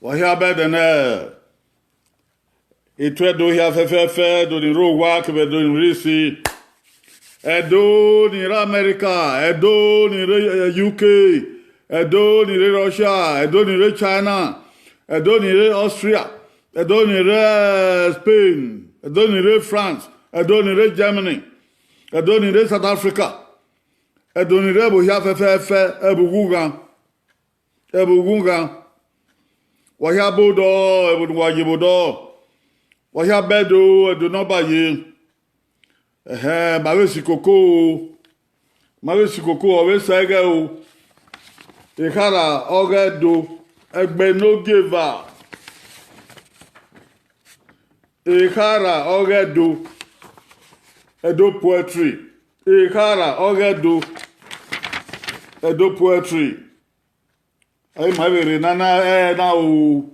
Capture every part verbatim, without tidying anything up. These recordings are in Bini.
Wa hia bẹdẹ nẹ, etu Ẹdo hia fẹfẹfẹ, Ẹdo ni rre owa kevbe Ẹdo ni rre isi, Ẹdo ni rre America, Ẹdo ni rre, eh, U K, Ẹdo ni rre Russia, Ẹdo ni rre China, Ẹdo ni rre Austria, Ẹdo ni rre, eh, Spain, Ẹdo ni rre France, Ẹdo ni rre Germany, Ẹdo ni rre South Africa, Ẹdo ni rre ẹvbo hia fẹfẹfẹ, ẹvbo ughughan, ẹvbo ughughan. Wa hia bọ odọ, ẹvbo ne uwa ye vbe odọ. Wa hia bẹdẹ o, Ẹdo ne ọ ba ye. Ẹhẹn, ma vbe si koko o. Ma vbe si koko, ọ vbe sẹ ẹghẹ o. Ekhara ọghe Ẹdo, ẹgbe ne ogieva. Ekhara ọghe Ẹdo, Ẹdo poetry. Ekhara ọghe Ẹdo, Ẹdo poetry. Ẹ ma vbe rre nana ẹna o.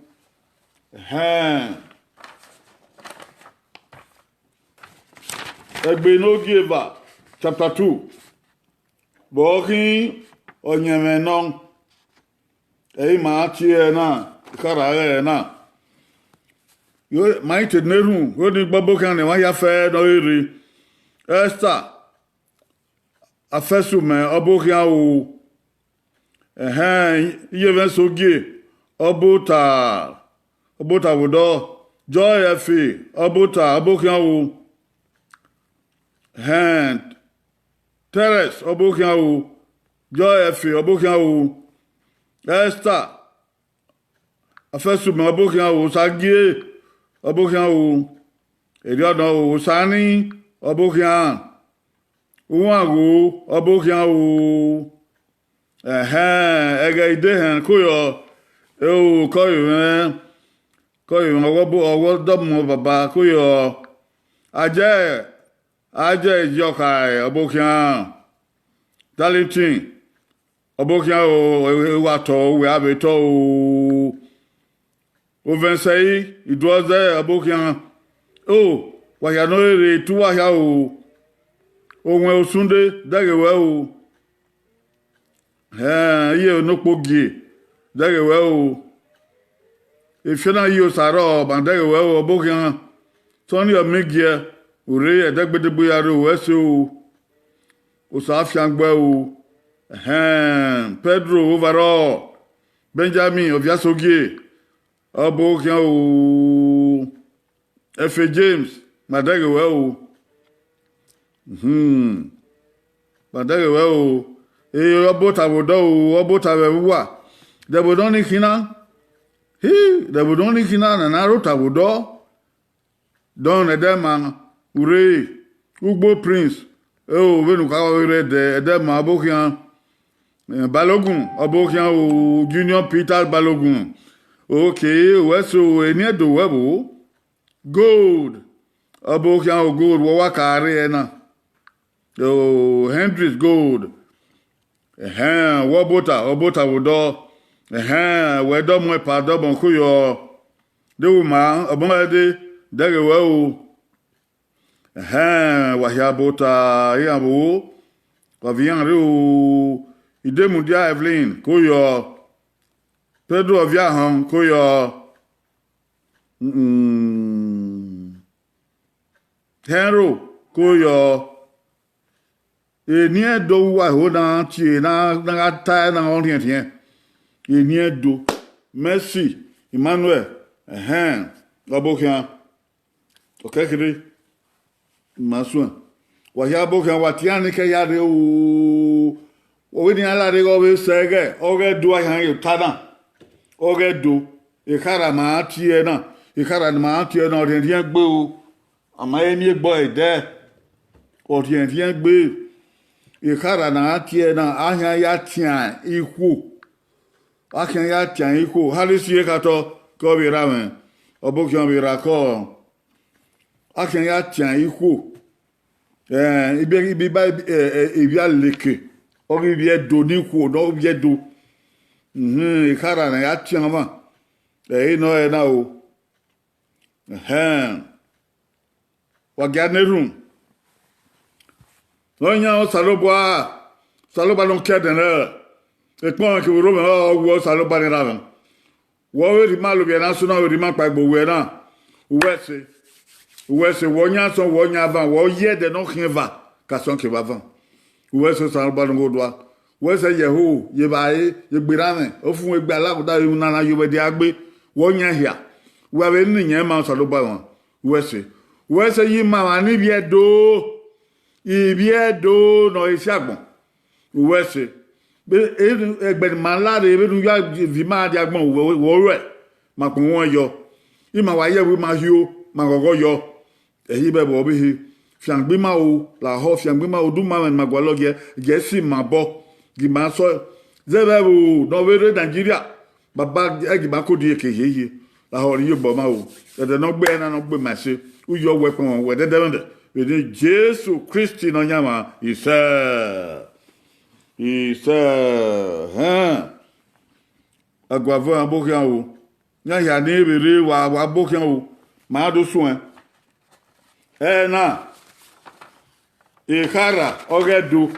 Ẹhẹn. Ẹgbe ne ogieva, chapter two. Vbe ọ khin ọyẹnmwẹ nọ, ẹ i ma tie ẹre na, ekhara ẹre na. Yo, ma i te ne erhunmwu, yo ni gbe ọbo khian ne emwa hia fẹ ne ọ rre. Esther Afẹsumẹ, ọbo khian ru. Ẹhẹn, Iyevẹn Sogie, ọbo ta, ọbo ta vbe odọ. Joy Ẹfe, ọbo ta, ọbo khian ru. Ẹhẹn, Teres, ọbo khian ru. Joy Ẹfe, ọbo khian ru. Esther Afẹsumẹ, ọbo khian ru. Sagie, ọbo khian ru. Erriọ nọ ru. Sani, ọbo khian. Uwango, ọbo khian ru. Ẹhẹn, ẹghẹ idehẹn, ko yọ. Eo, kọ yọ mwẹ, kọ yọ mwẹ, ọghe ọbo, ọghe ọdọmọ baba, ko yọ. Ajẹ, ajẹ Iyọkhae, ọbo khian. Darlington, ọbo khian o, e wa tọ, uwẹ a vbe tọ o. Ovẹn sẹi, Iduọzẹ, ọbo khian. O, wa hia ne ọ rere etu uwa hia o. Owẹn Osunde, dẹghe wẹ o. Ẹhẹn, iye ne okpo gie, dẹghe wẹ o. Efiona iye Osarọ, ma dẹghe wẹ o, ọbo khian. Tony Ọmigiẹ, u rre ẹdẹgbedegbe ya rre owẹ ẹse o. Osa fiangbe o. Ẹhẹn, Pedro Ovarọ, Benjamin Ọviasogie, ọbo khian o. Ẹfe James, ma dẹghe wẹ o. Mhm. Ma dẹghe wẹ o. E, ọbo ta vbe odọ o, ọbo ta vbe ẹvbo uwa. Dẹvbo nọ ni khin na. Hi, dẹvbo nọ ni khin na, na na rre ota vbe odọ. Dọn ne ẹdẹ ma, u rre, Ugbo Prince, eo, vbene u kha vbe rre ẹdẹ, ẹdẹ ma ọbo khian. Eh, Balogun, ọbo khian o, Junior Peters Balogun. Okay, wẹ so, eni Ẹdo wẹ vbo? Gold, ọbo khian o, Gold, wẹ wa ka rre ẹna. O, Hendrix Gold. Ẹhẹn, wẹ ọbota, ọbota vbe odọ. Ẹhẹn, wẹ dọmọ epa, dọmọ koyọ. Deghẹ u ma, ọmọ mwẹ dee, dẹghe wẹ o. Ẹhẹn, wa hia bota, iran vbo, wa viọ iran rre o. Idemudia Evelyn, koyọ. Pedro Ọviahọn, koyọ. Mm. Henro, koyọ. Eni Ẹdo uwa ho na tie na, na gha ta ẹre na ọ rhiẹnrhiẹn. Eni Ẹdo, Mercy, Emmanuel, ẹhẹn, ọbo khian. Okẹkẹre, ma suẹn. Wa hia ọbo khian, wa tie iran ni kẹ ya rre o. Ọ wẹ ne iran la rre, ọ vbe sẹ ẹghẹ, ọghe Ẹdo a khian ye ota na. Ọghe Ẹdo, ekhara ma tie na, ekhara ne ma tie na, ọ rhiẹnrhiẹn gbe o. A ma he miẹn egbe ẹre dẹ, ọ rhiẹnrhiẹn gbe. Ekhara ne a tie na, a khian ya tian ikhuo. A khian ya tian ikhuo. Harisi Ekhatọ, ke ọ vbe ra mwẹ, ọbo khian vbe ra kọ. A khian ya tian ikhuo. Eh, ibi, ibi ba, eh, eh, ivbi Aleke, ọ ghi ivbi Ẹdo ni ikhuo, ne ọ ghi ivbi Ẹdo. Mhm, ekhara ne a ya tian mwa. Ẹ i nọ ẹre na o. Ẹhẹn. Wa gia na erhunmwu. Ne ọ yan Osanobua, Osanobua ne ọ ke ẹdẹnrẹ, ekpọnmwẹ kevbe orhomwẹ ọre ọ wu Osanobua ne erha mwẹ. Wẹ ọvbe rhie ima lovbiẹ na sunu, vbe rhie ima kpaegbe owẹ na, uwẹ ẹse, uwẹ ẹse, wẹ ọyan asọn, wẹ ọyan avan, wẹ ọ yi ẹdẹ ne ọ khian eva, ke asọn kevbe avan. Uwẹ ẹse Osanobua ne ughe odua, uwẹ ẹse ye ẹhoho, ye evbare, ye egbe erha mwẹ, ofumwegbe, alaghuda, vbe emwi ne a na ye owẹ dia gbe, wẹ ọyan hia, wẹ vbe ne iyẹn ma Osanobua mwa, uwẹ ẹse, uwẹ ẹse ye ima mwa ne ivbi Ẹdo, ivbi Ẹdo ne ọ re esi agbọn. Uwẹ ẹse, vbe, e, ẹgbẹe ne ima la rre vbene u ya viọ ima dia agbọn, wẹ, wẹ ọ ruẹ, ma kpọnmwẹ yọ, ima wa ye ẹvbo ima hio, ma ghọghọ yọ. Ẹhi vbe ẹvbo ọvbehe, fiangbe ima o, lahọ fiangbe ima o, du ma mwẹ ne ima gualọ giẹ, giẹ si ima obọ, gie ima sẹ, zẹ vbe ẹvbo ne ọ vbe rre Nigeria, baba ẹgie ima kodi eke hiehiere, lahọ ne iyobọ ma o, ẹdẹ ne ọ gbe ẹre na ne ọ gbe ma ẹse, u yọ wẹ kpọnmwẹ wẹ dẹdẹmwẹdẹ, vbe eni Jesu Kristi Nọyaẹnmwa, isẹ. Isẹ, hẹn. Aguavo, a bọ khian o. Iran hia ni vbe rre, wa, wa bọ khian o. Ma do suẹn. Ẹna, ekhara ọghe Ẹdo.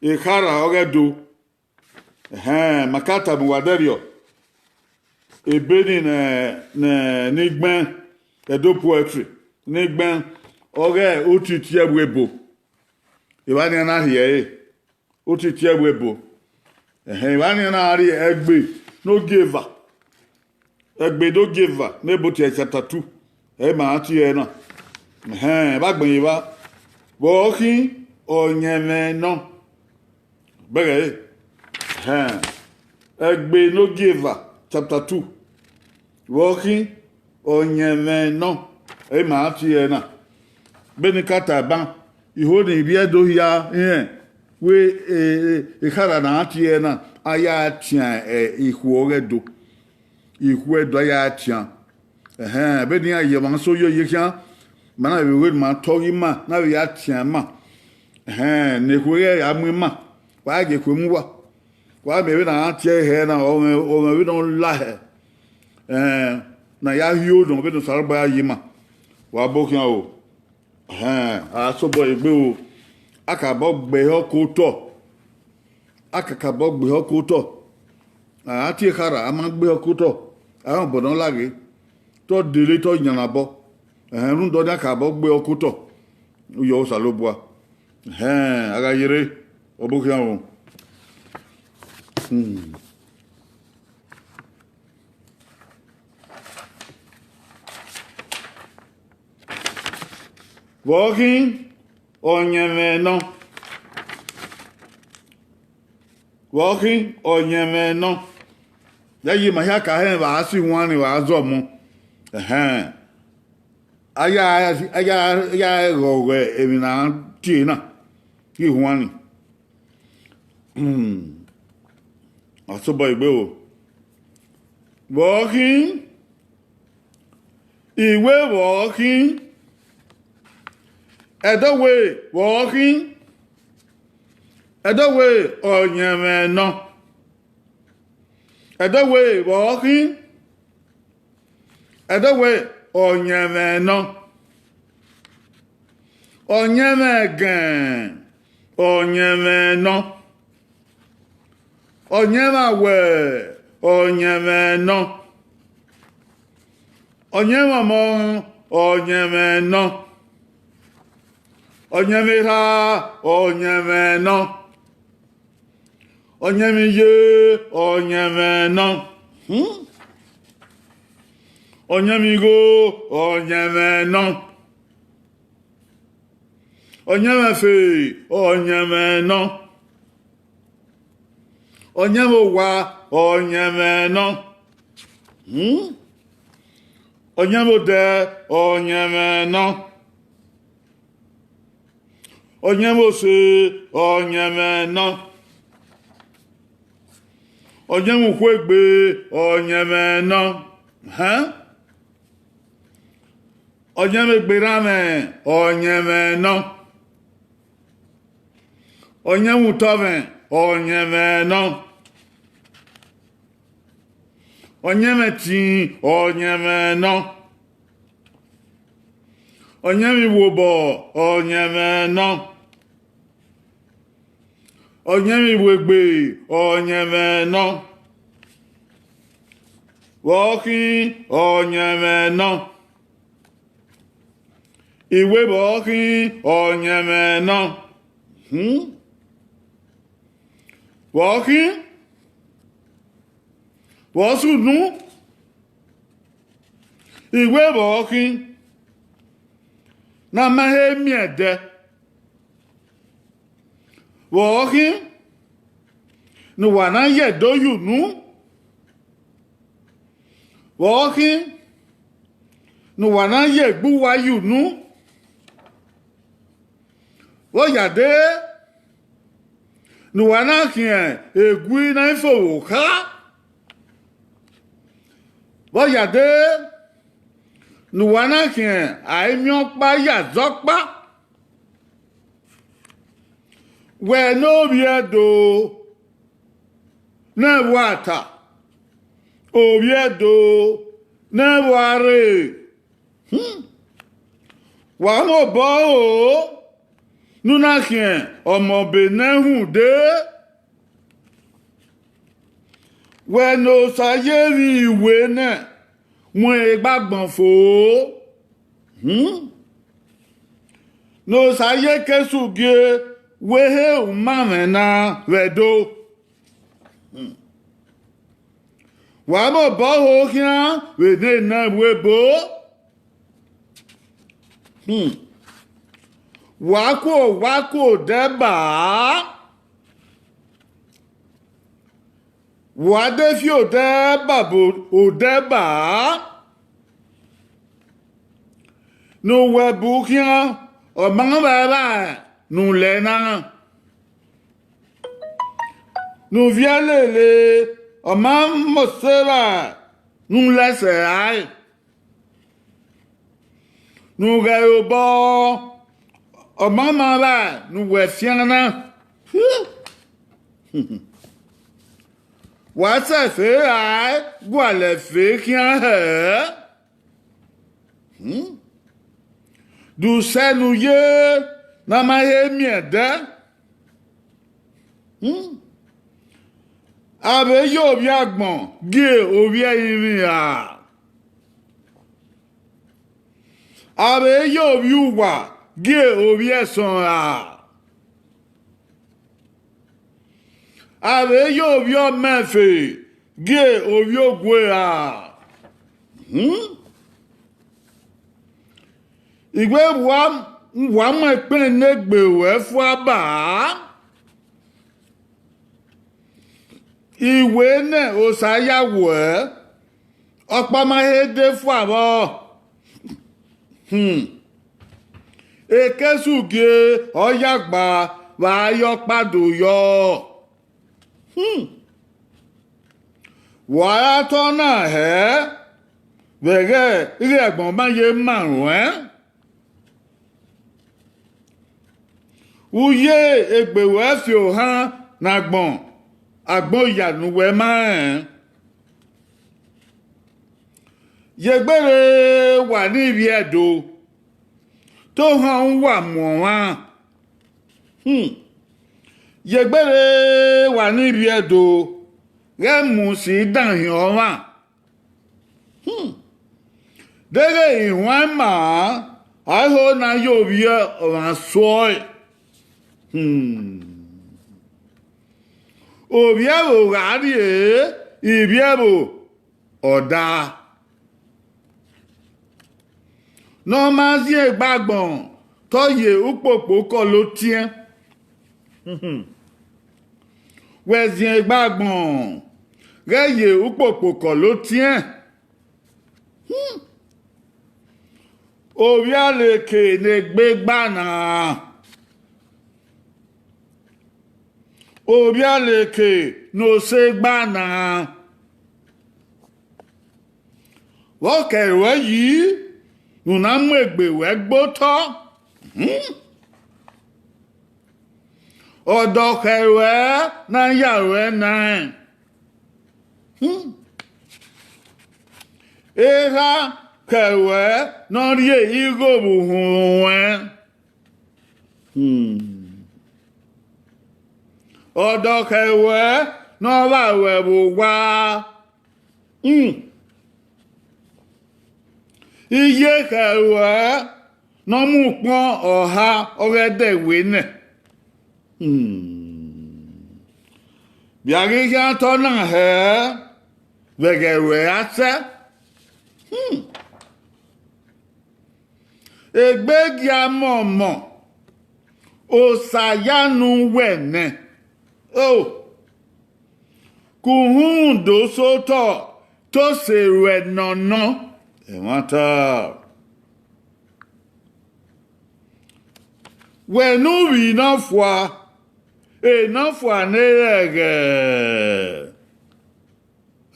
Ekhara ọghe Ẹdo. Ẹhẹn, ma ka tama uwa dẹrriọ. Ebe ni ne, ne, ne I gbẹn, Ẹdo poetry, ne I gbẹn, ọghe otiti ẹvbo ebo. Evba nian na rhie ẹre, otiti ẹvbo ebo. Ẹhẹn, evba nian na rhie ẹgbe ne ogieva. Ẹgbe ne ogieva ne ebo tie chapter two. Ẹ ma tie ẹre na. Ẹhẹn, vbe agbọn evba. Vbe ọ khin ọyẹnmwẹ nọ. Bẹghe ẹre. Ẹhẹn. Ẹgbe ne ogieva chapter two. Vbe ọ khin ọyẹnmwẹ nọ, ẹ ma tie ẹre na. Bene I ka ta ban, I ho ne ivbi Ẹdo hia rẹn wẹ, e, e, ekhara ne a tie ẹre na, a ya tian, e, ikhuo ọghe Ẹdo. Ikhuo Ẹdo a ya tian. Ẹhẹn, vbene iran ye emwa so yo ye khian, ma na vbe wẹ ne ima tọghe ima, na vbe ya tian ima. Ẹhẹn, ne ekhue ghẹ ya mu ima, wa gie ekhue mu uwa. Wa miẹn vbene a tie ẹre hẹ na, ọ mwẹ, ọ mwẹ vbene ọ la hẹ. Ẹn, ne a ya hio nọ vbene Osanobua ya yi ima. Wa bọ khian o. Ẹhẹn, a sobọ egbe o. A ka bọ gbe ehọ ke otọ. A ka ka bọ gbe ehọ ke otọ. A tie ekhara, a ma gbe ehọ ke otọ. A rẹn obọ ne ọ laghe. Te ọ dele, te ọ yan obọ. Ẹhẹn, rhunmwuda ọnii a ka bọ gbe ehọ ke otọ. Uyọ Osanobua. Ẹhẹn, a gha yerre, ọ bọ khian o. Hmm. Vbe ọ khin ọyẹnmwẹ nọ. Vbe ọ khin ọyẹnmwẹ nọ. Ya yi ma hia ka hẹn vbe a si huan ni vbe a zọ ọmọ. Ẹhẹn. A ya, a ya, a ya ghọghọ emwi ne a tie na. Ghi huan ni. Hmm. A sobọ egbe o. Vbe ọ khin, iwe vbe ọ khin, ẹdọwe vbe ọ khin, ẹdọwe ọyẹnmwẹ nọ. Ẹdọwe vbe ọ khin, ẹdọwe ọyẹnmwẹ nọ. Ọyẹnmwẹ ẹgẹn, ọyẹnmwẹ nọ. Ọyẹnmwẹ awẹ, ọyẹnmwẹ nọ. Ọyẹnmwẹ ọmọ, ọyẹnmwẹ nọ. Ọyẹnmwẹ erha, ọyẹnmwẹ nọ. Ọyẹnmwẹ iye, ọyẹnmwẹ nọ. Hmm? Ọyẹnmwẹ igho, ọyẹnmwẹ nọ. Ọyẹnmwẹ ẹfe, ọyẹnmwẹ nọ. Ọyẹnmwẹ owa, ọyẹnmwẹ nọ. Hmm? Ọyẹnmwẹ odẹ, ọyẹnmwẹ nọ. Ọyẹnmwẹ ose, ọyẹnmwẹ nọ. Ọyẹnmwẹ ukhuegbe, ọyẹnmwẹ nọ. Hẹn? Ọyẹnmwẹ egbe erha mwẹ, ọyẹnmwẹ nọ. Ọyẹnmwẹ utọ mwẹ, ọyẹnmwẹ nọ. Ọyẹnmwẹ ẹtin, ọyẹnmwẹ nọ. Ọyẹnmwẹ iwobọ, ọyẹnmwẹ nọ. Ọyẹnmwẹ iwegbe, ọyẹnmwẹ nọ. Vbe ọ khin, ọyẹnmwẹ nọ. Iwe vbe ọ khin, ọyẹnmwẹ nọ. Hmm. Vbe ọ khin, vbe ọ sunu, iwe vbe ọ khin, ne a ma he miẹn ẹdẹ. Vbe ọ khin ne uwa na ye ẹdẹ ye unu? Vbe ọ khin ne uwa na ye egbe uwa ye unu? Vbe ọ ya dee ne uwa na khian egui ne a i fo vbe okha? Vbe ọ ya dee ne uwa na khian a i miẹn ọkpa ye azọkpa? Wẹ ne ovbi Ẹdo ne ẹvbo a ta, ovbi Ẹdo ne ẹvbo a rre. Hmm. Wa mobọ ho ne u na khian ọmọ be ne ẹhun dee. Wẹ ne Osa ye vbe iwe nẹ mu egbe agbọn fo. Hmm. Ne Osa ye ke esu gie wẹ he u ma mwẹ na vbe Ẹdo. Hmm. Wa mobọ ho khian vbe ne nẹ vbe ebo. Hmm. Wa ku, wa ku odẹ ba. Wa de fi odẹ ba bu odẹ ba. Ne uwẹ bu khian, ọ ma vba evba ne u lẹ na. Ne u viẹ lele, ọ ma mose evba ne u lẹ sẹ rae. Ne u ghẹ re obọ, ọ ma ma vba ne uwẹ fian na. Wa sẹ ẹfe rae gualọ ẹfe khian hẹ. Hmm. De usẹ ne u ye ne a ma he miẹn ẹdẹ? Hmm. A vbe ye ovbi agbọn gie ovbi ẹrinmwi ra? A vbe ye ovbi uwa gie ovbi ẹsọn ra? A vbe ye ovbi ọmọ ẹfe gie ovbi ogue ra? Hmm? Iwe wa, wa mu ẹkpẹn ne egbe ruẹ fua ba. Iwe nẹ Osa ya wuẹ, ọkpa ma he de fua vbọ. Hmm. Ekesu gie ọ ya gba vbe a ye ọkpa do yọ. Hmm. Wa ra tọ na hẹ vbe ẹghẹ ighẹ agbọn ma ye ma ruẹn. U ye egbe ruẹ fi ohan ne agbọn, agbọn ya ne uwẹ ma rẹn. Ye egbe rre wa ne ivbi Ẹdo, te ohan uwa mu ọmwa. Hmm. Ye egbe rre wa ne ivbi Ẹdo, ghẹ mu si dan hin ọmwa. Hmm. Deghẹ ihuan ima, a i ho na ye ovbi ọmwa suọe. Hmm. Ovbi ẹvbo gha rrie, ivbi ẹvbo ọ daa. Ne ọ ma ziẹn egbe agbọn, te ọ ye ukpokpo kọlọ otiẹn. Wẹ ziẹn egbe agbọn, ghẹ ye ukpokpo kọlọ otiẹn. Hmm. Ovbi aleke ne egbe gba na, ovbi aleke ne ose gba na. Vbe ọ kẹ ruẹ yi, ne u na mu egbe ruẹ gbe otọ? Hmm. Ọdọ khẹ ruẹ ne a ya ruẹ na rẹn. Hmm. Erha khẹ ruẹ ne ọ rhie igho vbe uhunmwu ruẹn. Hmm. Ọdọ khẹ ruẹ ne ọ vba ruẹ vbe owa. Hmm. Iye khẹ ruẹ ne ọ mu ukpọn ọha ọghe ẹdẹ we nẹ. Hmm. Vbe a ghi khian tọ na hẹ vbe ẹghẹ ruẹ ra sẹ. Hmm. Egbe gia mọmọ, Osa ya nu wẹ nẹ. O, ke uhunmwu do sẹ otọ, te ose ruẹ nọnọ. Ẹmwata. Wẹ ne u vbi nọfua, enọfua ne rẹghẹ.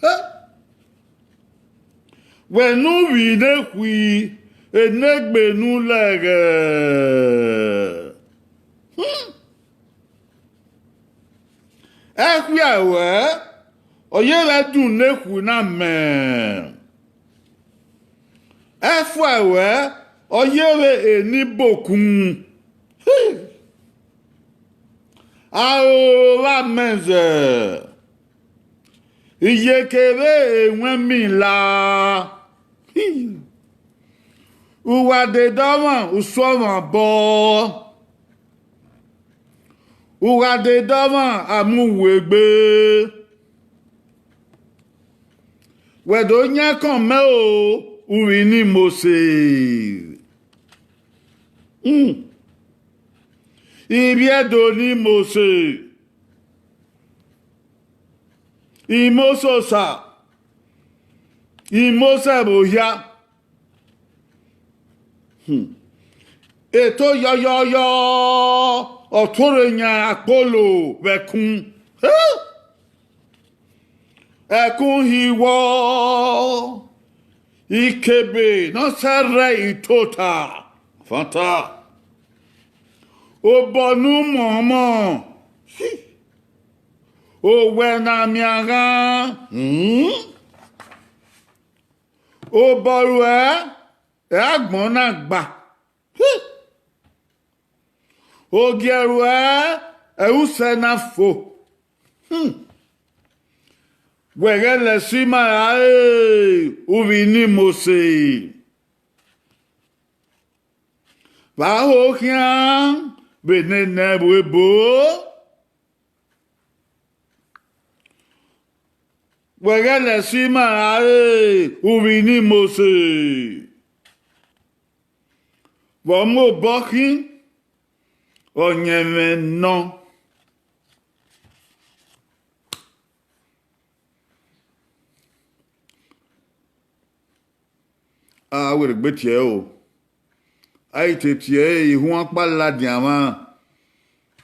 Hẹ! Wẹ ne u vbi ne ekhui, enegbe ne u lẹghẹ. Hmm. Ẹkhua ruẹ, ọ yevbe ẹdun ne ekhui na mẹ. Ẹfua ruẹ, ọ yevbe eni bokun. Hi! Aro vbe amẹ zẹ, iyeke vbe ewẹn mi la. Hi! U gha dede ọmwa, u sẹ ọmwa obọ. U gha dede ọmwa, a mu uwu egbe. Wẹ do yan ẹkọn mẹ o, u vbi ne Mose. Hmm. Ivbi Ẹdo ne Mose. Mose Osa, Mose ẹvbo hia. Hmm. Eto yọyọyọ, ọ tuorre yan akpolo vbe ẹkun. Hẹ! Ẹkun hi wọ, ikebe ne ọ sẹrrẹ i tota. Fanta. Obọ ne u mọmọ. Hi! Owẹ ne a miẹn ghan. Hmm. Obọ ruẹ, ẹ agbọn na gba. Hi! Ogiẹ ruẹ, ẹ usẹ na fo. Hmm. Wẹ ghẹ lẹ ẹse ima ra re, u vbi ne Mose. Vbe a ho khian vbe nene ẹvbo ebo. Wẹ ghẹ lẹ ẹse ima ra re, u vbi ne Mose. Vbe ọ mu obọ khin, ọ yẹn mwẹ nọ. A werriegbe tie ẹre o. A i te tie ẹre, ihuan ọkpa ladian mwa,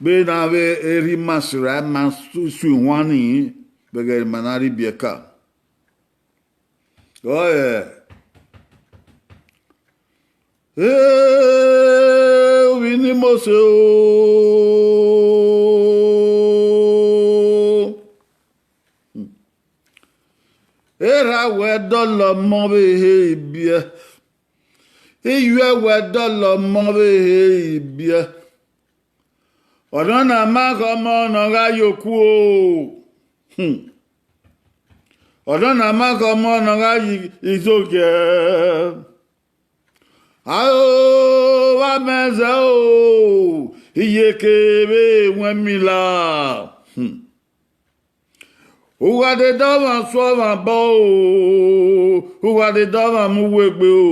vbene avbe erha ima sirra ima su ihuan nii, vbe ẹghẹ ne ima na rhie ibiẹka. Ọe, e, u vbi ne Mose o. Erha wẹ dọlọ ọmọ vbe ehe ibiẹ, iyuẹ wẹ dọlọ ọmọ vbe ehe ibiẹ. Ọdọ na ma khẹ ọmọ ne ọ gha ye okuo. Hmm. Ọdọ na ma khẹ ọmọ ne ọ gha ye izogiẹ. Aro vbe amẹ zẹ o, iyeke vbe ewẹn mi la. Hmm. U gha dede ọmwa sẹ ọmwa obọ o, u gha dede ọmwa mu uwu egbe o.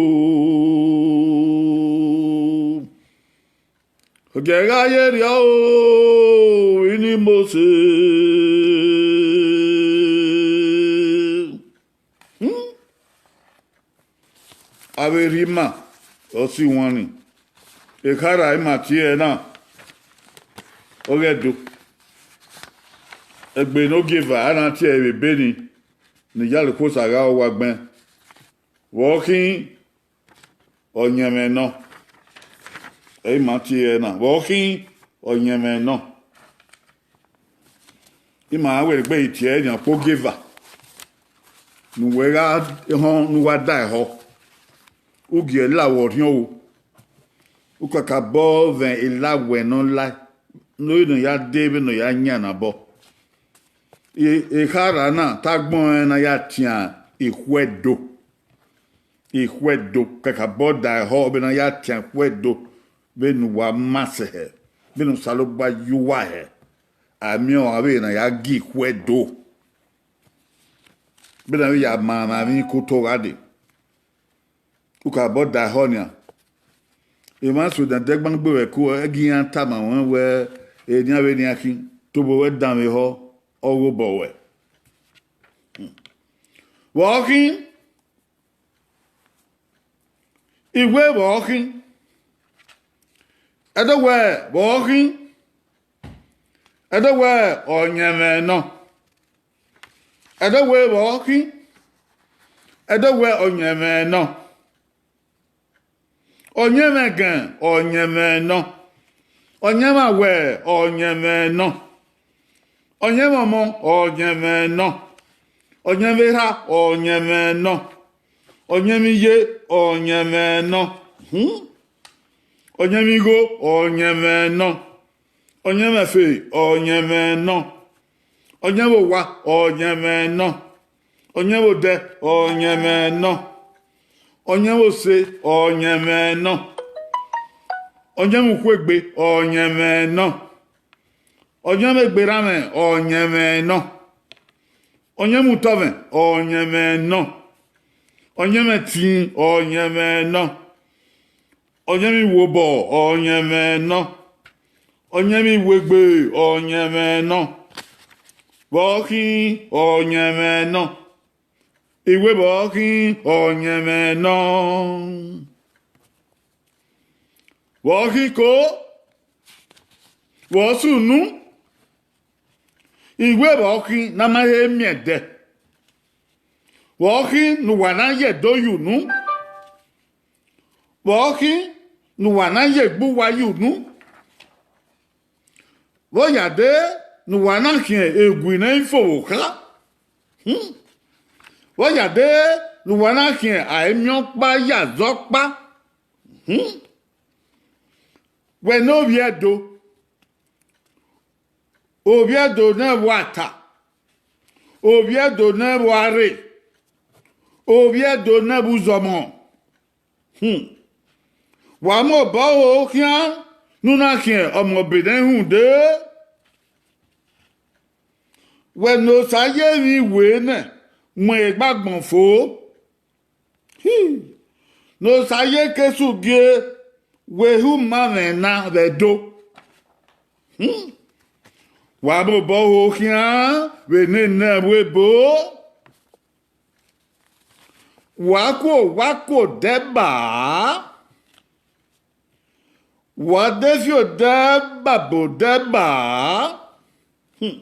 Ogiẹ gha ye rriọ o, vbe ne Mose. Hmm? Avbe erha ima, ọ sẹ ihuan nii. Ekhara ima tie ẹre na, ọ ghẹ do. Egbe ne ogieva a na tie ẹre vbe ebe nii, ne Iyalekhuosa gha owa gbẹn. Vbe ọ khin, ọ yẹn mwẹ nọ. Ẹ i ma tie ẹre na, vbe ọ khin, ọ yẹn mwẹ nọ. Ima werriegbe tie ẹre nian kpo ogieva, ne uwẹ gha họn ne uwa da ehọ. Ugie la wẹ ọrhiọn o. U kakabọ vbe elawẹ ne ọ lae. ne ọ ya de vbene ọ ya yan nabọ. Ekhara na te agbọn rẹn na ya tian ikhuẹdo. Ikhuẹdo, kakabọ da ehọ vbene a ya tian ikhuẹdo, vbene uwa ma sẹ hẹ, vbene Osanobua ye uwa hẹ, a miẹn ọmwa vbene a ya gie ikhuẹdo, vbene a vbe ya ma emwa emwi ke otọ gha dee. Ukabọ da ehọ nian. Emwa eso ne ẹdẹgbangbe vbe ẹko, ẹ gie iran tama ruẹn wẹẹ, enian vbe nian khin, tobọ wẹ danmwehọ, ọ ghe obọ ruẹ. Vbe ọ khin, I wẹẹ vbe ọ khin, ẹdẹ wẹẹ vbe ọ khin, ẹdẹ wẹẹ ọyẹnmwẹ nọ, ẹdẹ wẹẹ vbe ọ khin, ẹdẹ wẹẹ ọyẹnmwẹ nọ, ọyẹnmwẹ ẹgẹn ọyẹnmwẹ nọ, ọyẹnmwẹ awẹ ọyẹnmwẹ nọ, ọyẹnmwẹ ọmọ ọyẹnmwẹ nọ, ọyẹnmwẹ erha ọyẹnmwẹ nọ, ọyẹnmwẹ iye ọyẹnmwẹ nọ, hmm, ọyẹnmwẹ igho ọyẹnmwẹ nọ, ọyẹnmwẹ ẹfe ọyẹnmwẹ nọ, ọyẹnmwẹ owa ọyẹnmwẹ nọ, ọyẹnmwẹ odẹ ọyẹnmwẹ nọ, ọyẹnmwẹ ose ọyẹnmwẹ nọ, ọyẹnmwẹ ukhuegbe ọyẹnmwẹ nọ, ọyẹnmwẹ egbe erha mwẹ ọyẹnmwẹ nọ, ọyẹnmwẹ utọ mwẹ ọyẹnmwẹ nọ, ọyẹnmwẹ ẹtin ọyẹnmwẹ nọ, ọyẹnmwẹ iwobọ ọyẹnmwẹ nọ, ọyẹnmwẹ iwegbe ọyẹnmwẹ nọ, vbe ọ khin ọyẹnmwẹ nọ, I wẹẹ vbe ọ khin ọyẹnmwẹ nọ, vbe ọ khin ko, vbe ọ sunu, I wẹẹ vbe ọ khin ne a ma he miẹn ẹdẹ, vbe ọ khin ne uwa na ye ẹdẹ oyu unu, vbe ọ khin ne uwa na ye egbe uwa ye unu, vbe ọ ya dee ne uwa na khian egui ne ẹ i fo vbe okha, hmm, vbe ọ ya dee ne uwa na khian aemiọkpa ye azọkpa, hmm, wẹ ne ovbi Ẹdo, ovbi Ẹdo ne vbe ata, ovbi Ẹdo ne vbe arre, ovbi Ẹdo ne vbe uzọmọ. Hmm. Wa mobọ ho khian ne u na khian ọmọ Benin rhunmwuda wẹ ne Osa ye emwi wẹ nẹ mu egbe agbọn fo. Hmm. Ne Osa ye Ekesu gie wẹ hu ma mwẹ na vbe Ẹdo. Hmm. Wa mobọ ho khian vbe nene ẹvbo ebo. Wa kuo, wa kuo odẹ ba, wa de fi odẹ ba, ba odẹ ba, hmm,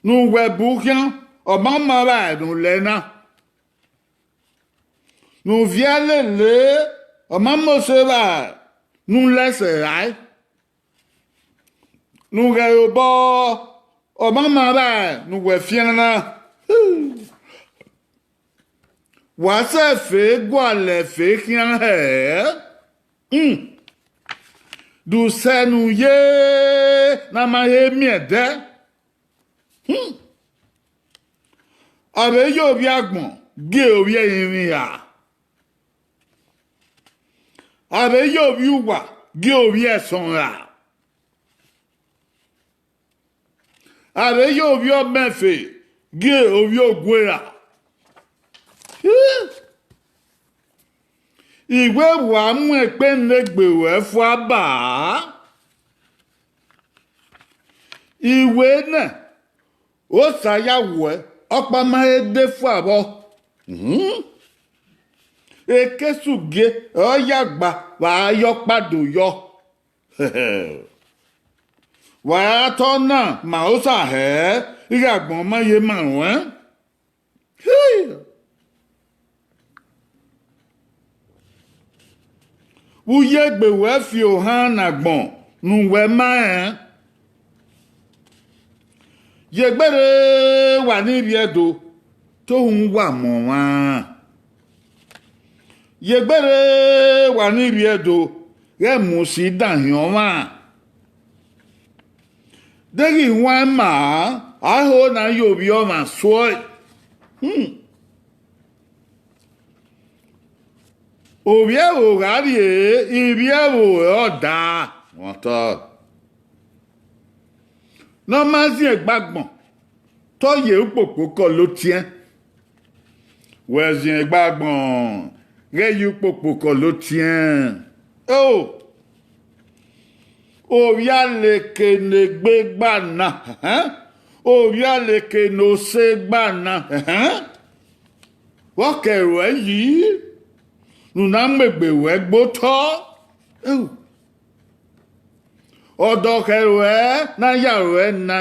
ne uwẹ bu khian, ọ ma ma vba ne u lẹ na, ne u viẹ lele, ọ ma ma ose vba ne u lẹ sẹ rae. Ne u ghẹ re obọ, ọ ma ma vba ne uwẹ fian na. Wa sẹ fe gualọ ẹfe khian hẹ, hmm, de u sẹ ne u ye ne a ma he miẹn ẹdẹ. Hmm. A vbe ye ovbi agbọn gie ovbi ẹrinmwi ra, a vbe ye ovbi uwa gie ovbi ẹsọn ra, a vbe ye ovbi ọmọ ẹfe gie ovbi ogue ra. I wẹẹ wa mu ẹkpẹn ne egbe ruẹ fua ba, I wẹẹ nẹ, Osa ya wuẹ, ọkpa ma he de fua vbọ. Ekesu gie ọ ya gba vbe a ya ọkpa do yọ. Wa ra tọ na ma Osa hẹ, ighẹ agbọn ma ye ma ruẹn. Vbe u ye egbe ruẹ fi ohan ne agbọn ne uwẹ ma rẹn? Ye egbe rre wa ne ivbi Ẹdo, te ohun uwa mu ọmwa. Ye egbe rre wa ne ivbi Ẹdo, ghẹ mu si dan hin ọmwa. Deghẹ ihuan ma, a ho na ye ovbi ọmwa suẹe. Hmm. Ovbi ẹvbo gha rrie, ivbi ẹvbo ọre ọ daa. Wọtọ. Ne ọ ma ziẹn gbe agbọn, te ọ ye ukpokpo kọlotiẹn. Wẹ ziẹn gbe agbọn, ghẹ ye ukpokpo kọlotiẹn. O, ovbi aleke ne egbe gba na, ẹhẹn, ovbi aleke ne ose gba na, ẹhẹn, vbe ọ kẹ ruẹ yi, ne u na mu egbe ruẹ gbe otọ. Eo. Ọdọ khẹ ruẹ ne a ya ruẹ na,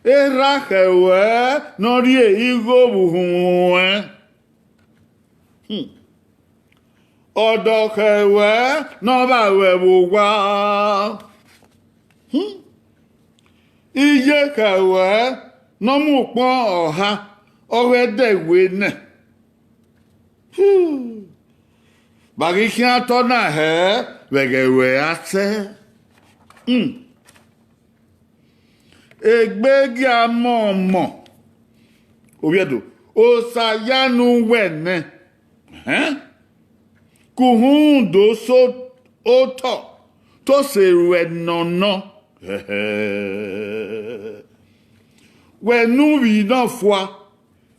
erha khẹ ruẹ ne ọ rhie igho vbe uhunmwu ruẹn. Hmm. Ọdọ khẹ ruẹ ne ọ vba ruẹ vbe owa. Hmm. Iye khẹ ruẹ ne ọ mu ukpọn ọha, ọ ghẹ dẹ we nẹ. Hmm. Vbe a ghi khian otọ na hẹ vbe ẹghẹ ruẹ ra sẹ? Hmm. Egbe gia mọ ọmọ, ovbi Ẹdo, Osa ya ne uwẹ nẹ, ẹhẹn, ke uhunmwu do so otọ, te ọ sẹ ruẹ nọnọ. Wẹ ne uvbi nọfua,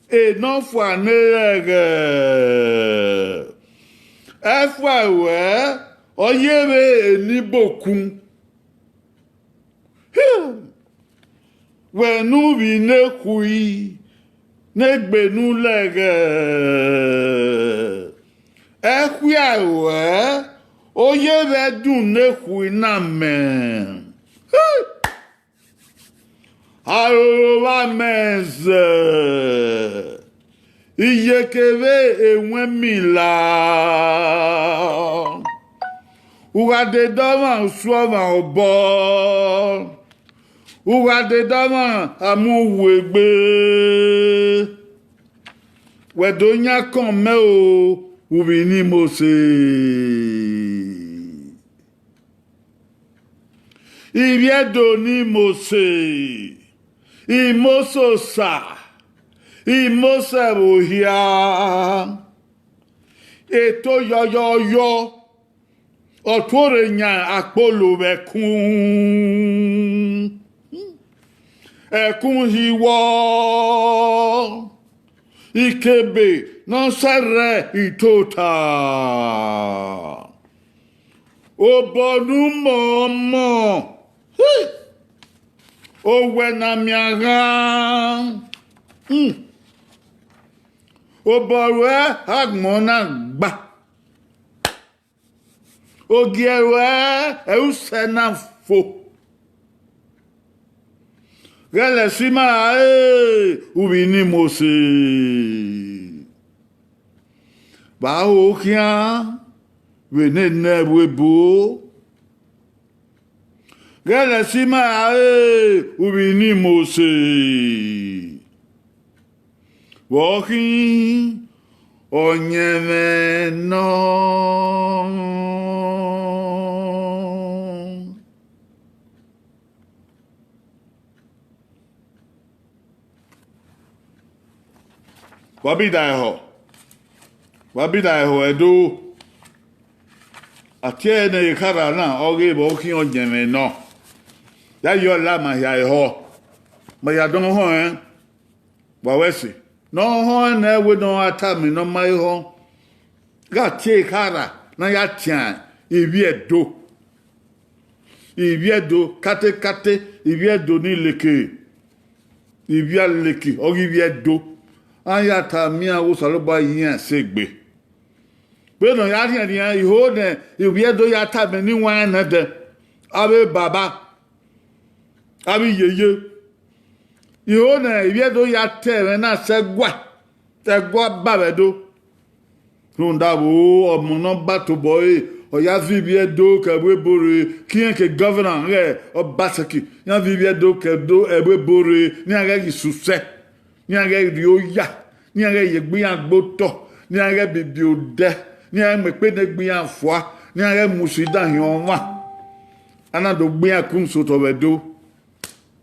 enọfua ne erẹghẹ, ẹfua ruẹ ọ ye vbe enibokun. Wẹ ne uvbi ne ekhui ne egbe ne ulẹghẹ, ẹkhua ruẹ ọ ye vbe ẹdun ne ekhui na mẹ. Aroro vbe amẹ zẹ, iyeke vbe ewẹnmila, u gha dede ọmwa usu ọmwa obọ, u gha dede ọmwa a mu uwu egbe, wẹ do yan akọn mẹ o, uvbi ne Mose. Ivbi Ẹdo ne Mose, Mose Osa, Mose ẹvbo hia, eto yọyọyọ, ọ tuorre yan akpolo vbe ẹkun, ẹkun hi wọ, ikebe ne ọ sẹrrẹ itota. Obọ ne u mọ ọmọ, owẹ ne a miẹn aghan, hmm, obọ ruẹ agbọn na gba, ogie ruẹ ẹre usẹ na fo. Ghẹ lẹ si ima ra re, uvbi ne Mose. Vbe a ho khian vbe nene ẹvbo ebo. Ghẹ lẹ si ima ra re, uvbi ne Mose. Vbe ọ khin, ọyẹnmwẹ nọ. Wa bi da ẹhọ, wa bi da ẹhọ Ẹdo. A tie ẹre ne Ekhara na, ọ ghe vbe ọ khian ọyẹnmwẹ nọ. Ya ye ọla ma hia ẹhọ, ma ya dọn họn ẹn. Wa wẹ ẹse ne ọ họn ẹn nẹ, wẹ ne ọ gha tama ne ọ ma họn, gha tie Ekhara ne a ya tian Ivbi Ẹdo. Ivbi Ẹdo katekate, Ivbi Ẹdo ni leke, Ivbi Aleke, ọ ghi Ivbi Ẹdo. A ya ta miẹn avbe Osanobua ye iran sẹ egbe. Vbene ọ ya rhiẹnrhiẹn, I ho ne Ivbi Ẹdo ya tama ne iwinna nẹdẹ, avbe baba, avbe iyeye. I ho ne Ivbi Ẹdo ya ta ẹmwẹ na sẹ ẹguae, ẹguae ba vbe Ẹdo. Rhunmwuda vbe ọmọ ne ọ ba tobọ ẹre, ọ ya viọ Ivbi Ẹdo ke ẹvbo ebo rre, ke irẹn ke gọvanọ ghẹ Ọbaseki, iran viọ Ivbi Ẹdo ke Ẹdo, ẹvbo ebo rre, ne iran ghẹ ghi sẹ usẹ, ne iran ghẹ rrie oya, ne iran ghẹ ye egbe iran gbe otọ, ne iran ghẹ bibi odẹ, ne iran mu ekpe ne egbe iran fua, ne iran ghẹ mu usi da hin ọmwa, a na do gbe iran kunso otọ vbe Ẹdo.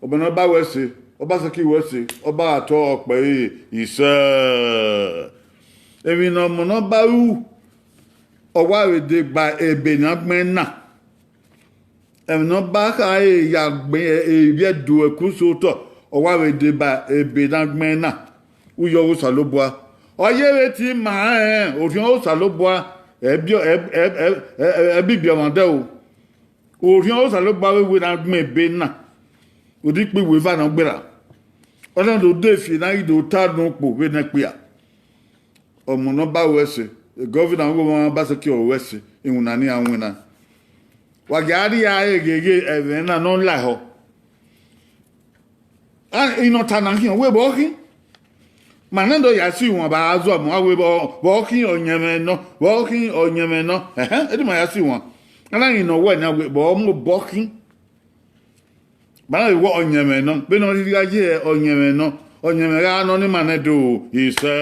Ọmọ ne ọ ba wẹ ẹse, Ọbasakiẹ wẹ ẹse, ọ ba gha tọ ọkpẹ ẹre isẹ. Emwi ne ọmọ ne ọ ba ru, ọ wa vbe deba ebe ne a gbẹn na. Ẹmwẹ ne ọ ba khare ya gbe ivbi Ẹdo ẹkunso otọ, ọ wa vbe deba ebe ne a gbẹn na. Uyi ọghe Osanobua, ọ ye vbe te ima rẹn, orhiọn Osanobua, ẹ biẹ, ẹ, ẹ, ẹ, ẹ, ẹ bibiẹ ọmwa dẹ o. Orhiọn Osanobua vbe wẹ ne a gbẹn ebe na, odẹ ikpẹvbo eva ne ọ gberra, ọ na do de fi ne a ghi do ta unu kpo vbene ẹkpia. Ọmọ ne ọ ba wẹ ẹse, gọvina ọghe ọmwa Ọbasakiẹ ọ wẹ ẹse, iwinna ne iran winna. Wa gia rhie aro gheghe ẹmwẹ na ne ọ lahọ. A, inọta na khian, wẹ vbe ọ khin? Ma nẹ do ya si wan ba a zọ ọmọ, a wẹ vbe ọ, vbe ọ khin ọyẹnmwẹ nọ, vbe ọ khin ọyẹnmwẹ nọ. Ẹhẹn, edi ma ya si wan. A na ghi nọ wẹ nian, wẹ vbe ọ mu obọ khin. Ma na vbe wẹ ọyẹnmwẹ nọ, vbene ọ rhirhi gha ye ọyẹnmwẹ nọ, ọyẹnmwẹ gha nọ ni ma nẹ do isẹ.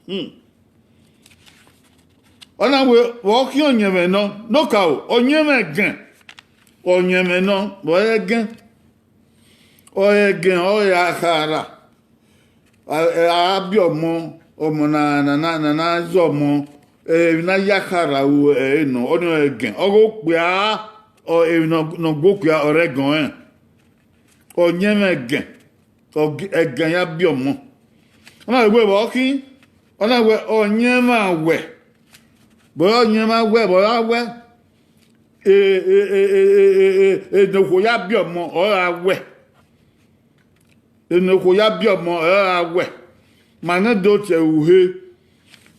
Hmm. Ọ na wẹ vbe ọ khin ọyẹnmwẹ nọ, ne okaro, ọyẹnmwẹ ẹgẹn, ọyẹnmwẹ nọ, vbe ọ re ẹgẹn, ọ re ẹgẹn, ọ re akhara. A, a biẹ ọmọ, ọmọ na, na, na, na, na zọ ọmọ, emwi ne a ya akhara ru ẹre nọ, ọnii ọ re ẹgẹn, ọ ghe okpia, ọ, emwi ne ọ, ne ọ gu okpia, ọ re ẹgẹn ọnrẹn. Ọyẹnmwẹ ẹgẹn, ọ gi-, ẹgẹn ya biẹ ọmọ. Ọ na wẹ vbe ọ khin, ọ na wẹ ọyẹnmwẹ awẹ, vbe ọyẹnmwẹ awẹ, vbe ọ ra wẹ, e, e, e, e, e, e, e, ne okhuo ya biẹ ọmọ, ọ ra wẹ. Ene okhuo ya biẹ ọmọ, ọ ra wẹ. Ma nẹ do tie uhe.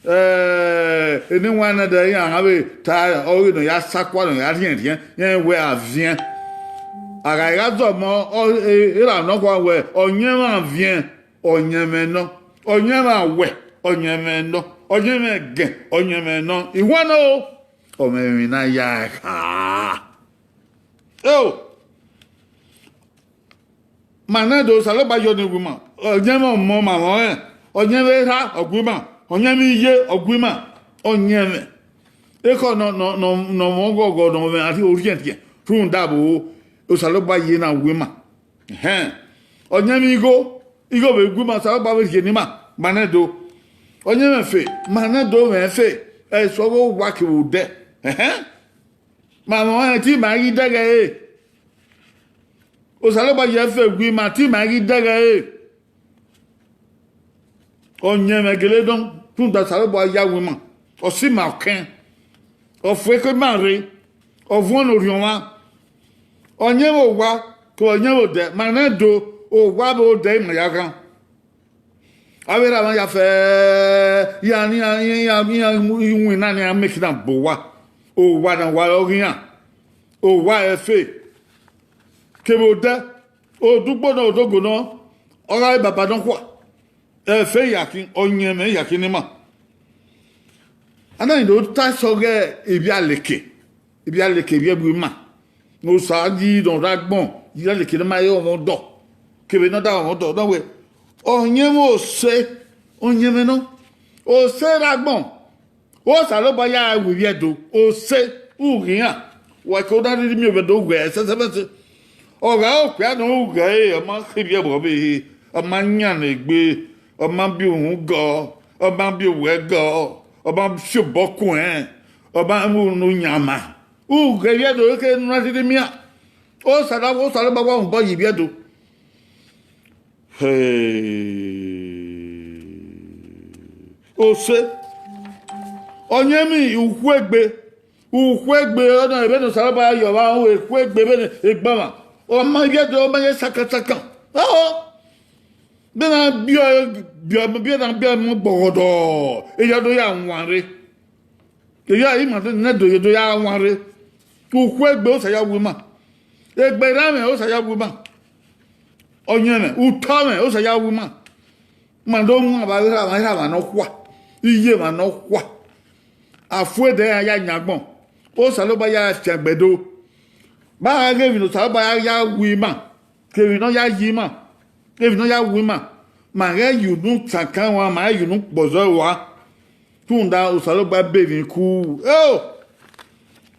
Eh, ene iwẹn nẹ dẹ iran gha vbe ta, ọ ghi nọ ya sakua, nọ ya rhiẹnrhiẹn, iran wẹ aviẹn. A gha gha zọ ọmọ, ọ, e, erha nọ khuan wẹ, ọyẹnmwẹ aviẹn, ọyẹnmwẹ nọ, ọyẹnmwẹ awẹ, ọyẹnmwẹ nọ, ọyẹnmwẹ ẹgẹn, ọyẹnmwẹ nọ. Iwẹn nọ o, ọ mwẹ emwi ne a ya kha. Eo, ma nẹ do, Osanobua yọ ni gu ima. Ọyẹnmwẹ ọmọ ma mwẹ ọnrẹn, ọyẹnmwẹ erha ọ gu ima, ọyẹnmwẹ iye ọ gu ima, ọyẹnmwẹ ekhọe nọ, nọ, nọ, nọ mwẹ ọghọghọ, nọ mwẹ orhiẹnrhiẹn rhunmwuda vbe Osanobua ye na gu ima. Ẹhẹn. Ọyẹnmwẹ igho, igho vbe gu ima, Osanobua vbe rhie ne ima, ma nẹ do. Ọyẹnmwẹ ẹfe, ma nẹ do mwẹ ẹfe, ẹse ọghe owa kevbe odẹ. Ẹhẹn. Ma mwẹ ọnrẹn te ima ghi dẹghẹ ẹre. Osanobua ye ẹfe gu ima te ima ghi dẹghẹ ẹre. Ọyẹnmwẹ gele nọ, rhunmwuda Osanobua ya gu ima, ọ si ima ọkẹn, ọ fu ekhọe ima rre, ọ vuọn ne orhiọn ọmwa, ọyẹnmwẹ owa kevbe ọyẹnmwẹ odẹ, ma nẹ do, owa vbe odẹ ima ya ghan. Avbe erha mwa ya fẹ, iran, iran, iran, iran iwinna ne iran make na gbe owa. Owa ne owa ọghe iran, owa ẹfe kevbe odẹ, odugbo nọ, odogo nọ, ọ gha re baba nọkhua, ẹfe ya khin, ọyẹnmwẹ ya khin ne ima. A na do ta ẹsọ ghe ivbi aleke, ivbi aleke ivbi ẹvbo ima, ne Osa yi ne ọ rre agbọn, ivbi aleke ne ma re ọmọdọ, kevbe ne ọ da ọmọdọ, ọ na wẹ, ọyẹnmwẹ ose, ọyẹnmwẹ nọ, ose rre agbọn, Osanobua ya ru ivbi Ẹdo, ose, u ghi iran, wa ke na rhirhi miẹn ovbi Ẹdo ghẹ ẹsẹsẹmẹse. Ọ gha re okpia ne u ghẹ ẹre, ọ ma khin ivbi ẹvbo ọvbehe, ọ ma yan ne egbe, ọ ma biẹ uhunmwu gọ, ọ ma biẹ owẹ gọ, ọ ma fi obọ kuẹn, ọ ma mu unu yan ma. U ghẹ ivbi Ẹdo kherhe ne u na rhirhi miẹn. Osa, Osanobua wa rhunmwuda ye ivbi Ẹdo. Hey. Ose. Ọyẹnmwẹ ukhuegbe. Ukhuegbe, ọ na vbene Osanobua ya yọ vbe aro, ukhuegbe vbene egbe ọmwa. Ọ ma ivbi Ẹdo, ọ ma ye sakan sakan. Ọ. Vbene a biẹ, biẹ, vbene a biẹ ọmọ gbọghọdọ, eya do ya wan rre. Eya ima do nẹ do ye do ya wan rre. Ukhuegbe, Osa ya wu ima. Egbe erha mwẹ, Osa ya wu ima. Ọyẹnmwẹ, utọ mwẹ, Osa ya wu ima. Ma do wan vbe avbe erha mwa, erha mwa nọkhua, iye mwa nọkhua. Afuẹdẹ iran ya yan agbọn, Osanobua ya fiangbe do. Vbe a ghe emwi ne Osanobua ya, ya wu ima, kevbe ne ọ ya yi ima, kevbe ne ọ ya wu ima, ma ghẹ ye unu tankan ua, ma ghẹ ye unu kpọzọ ua. Rhunmwuda Osanobua be emwi ku. Eo!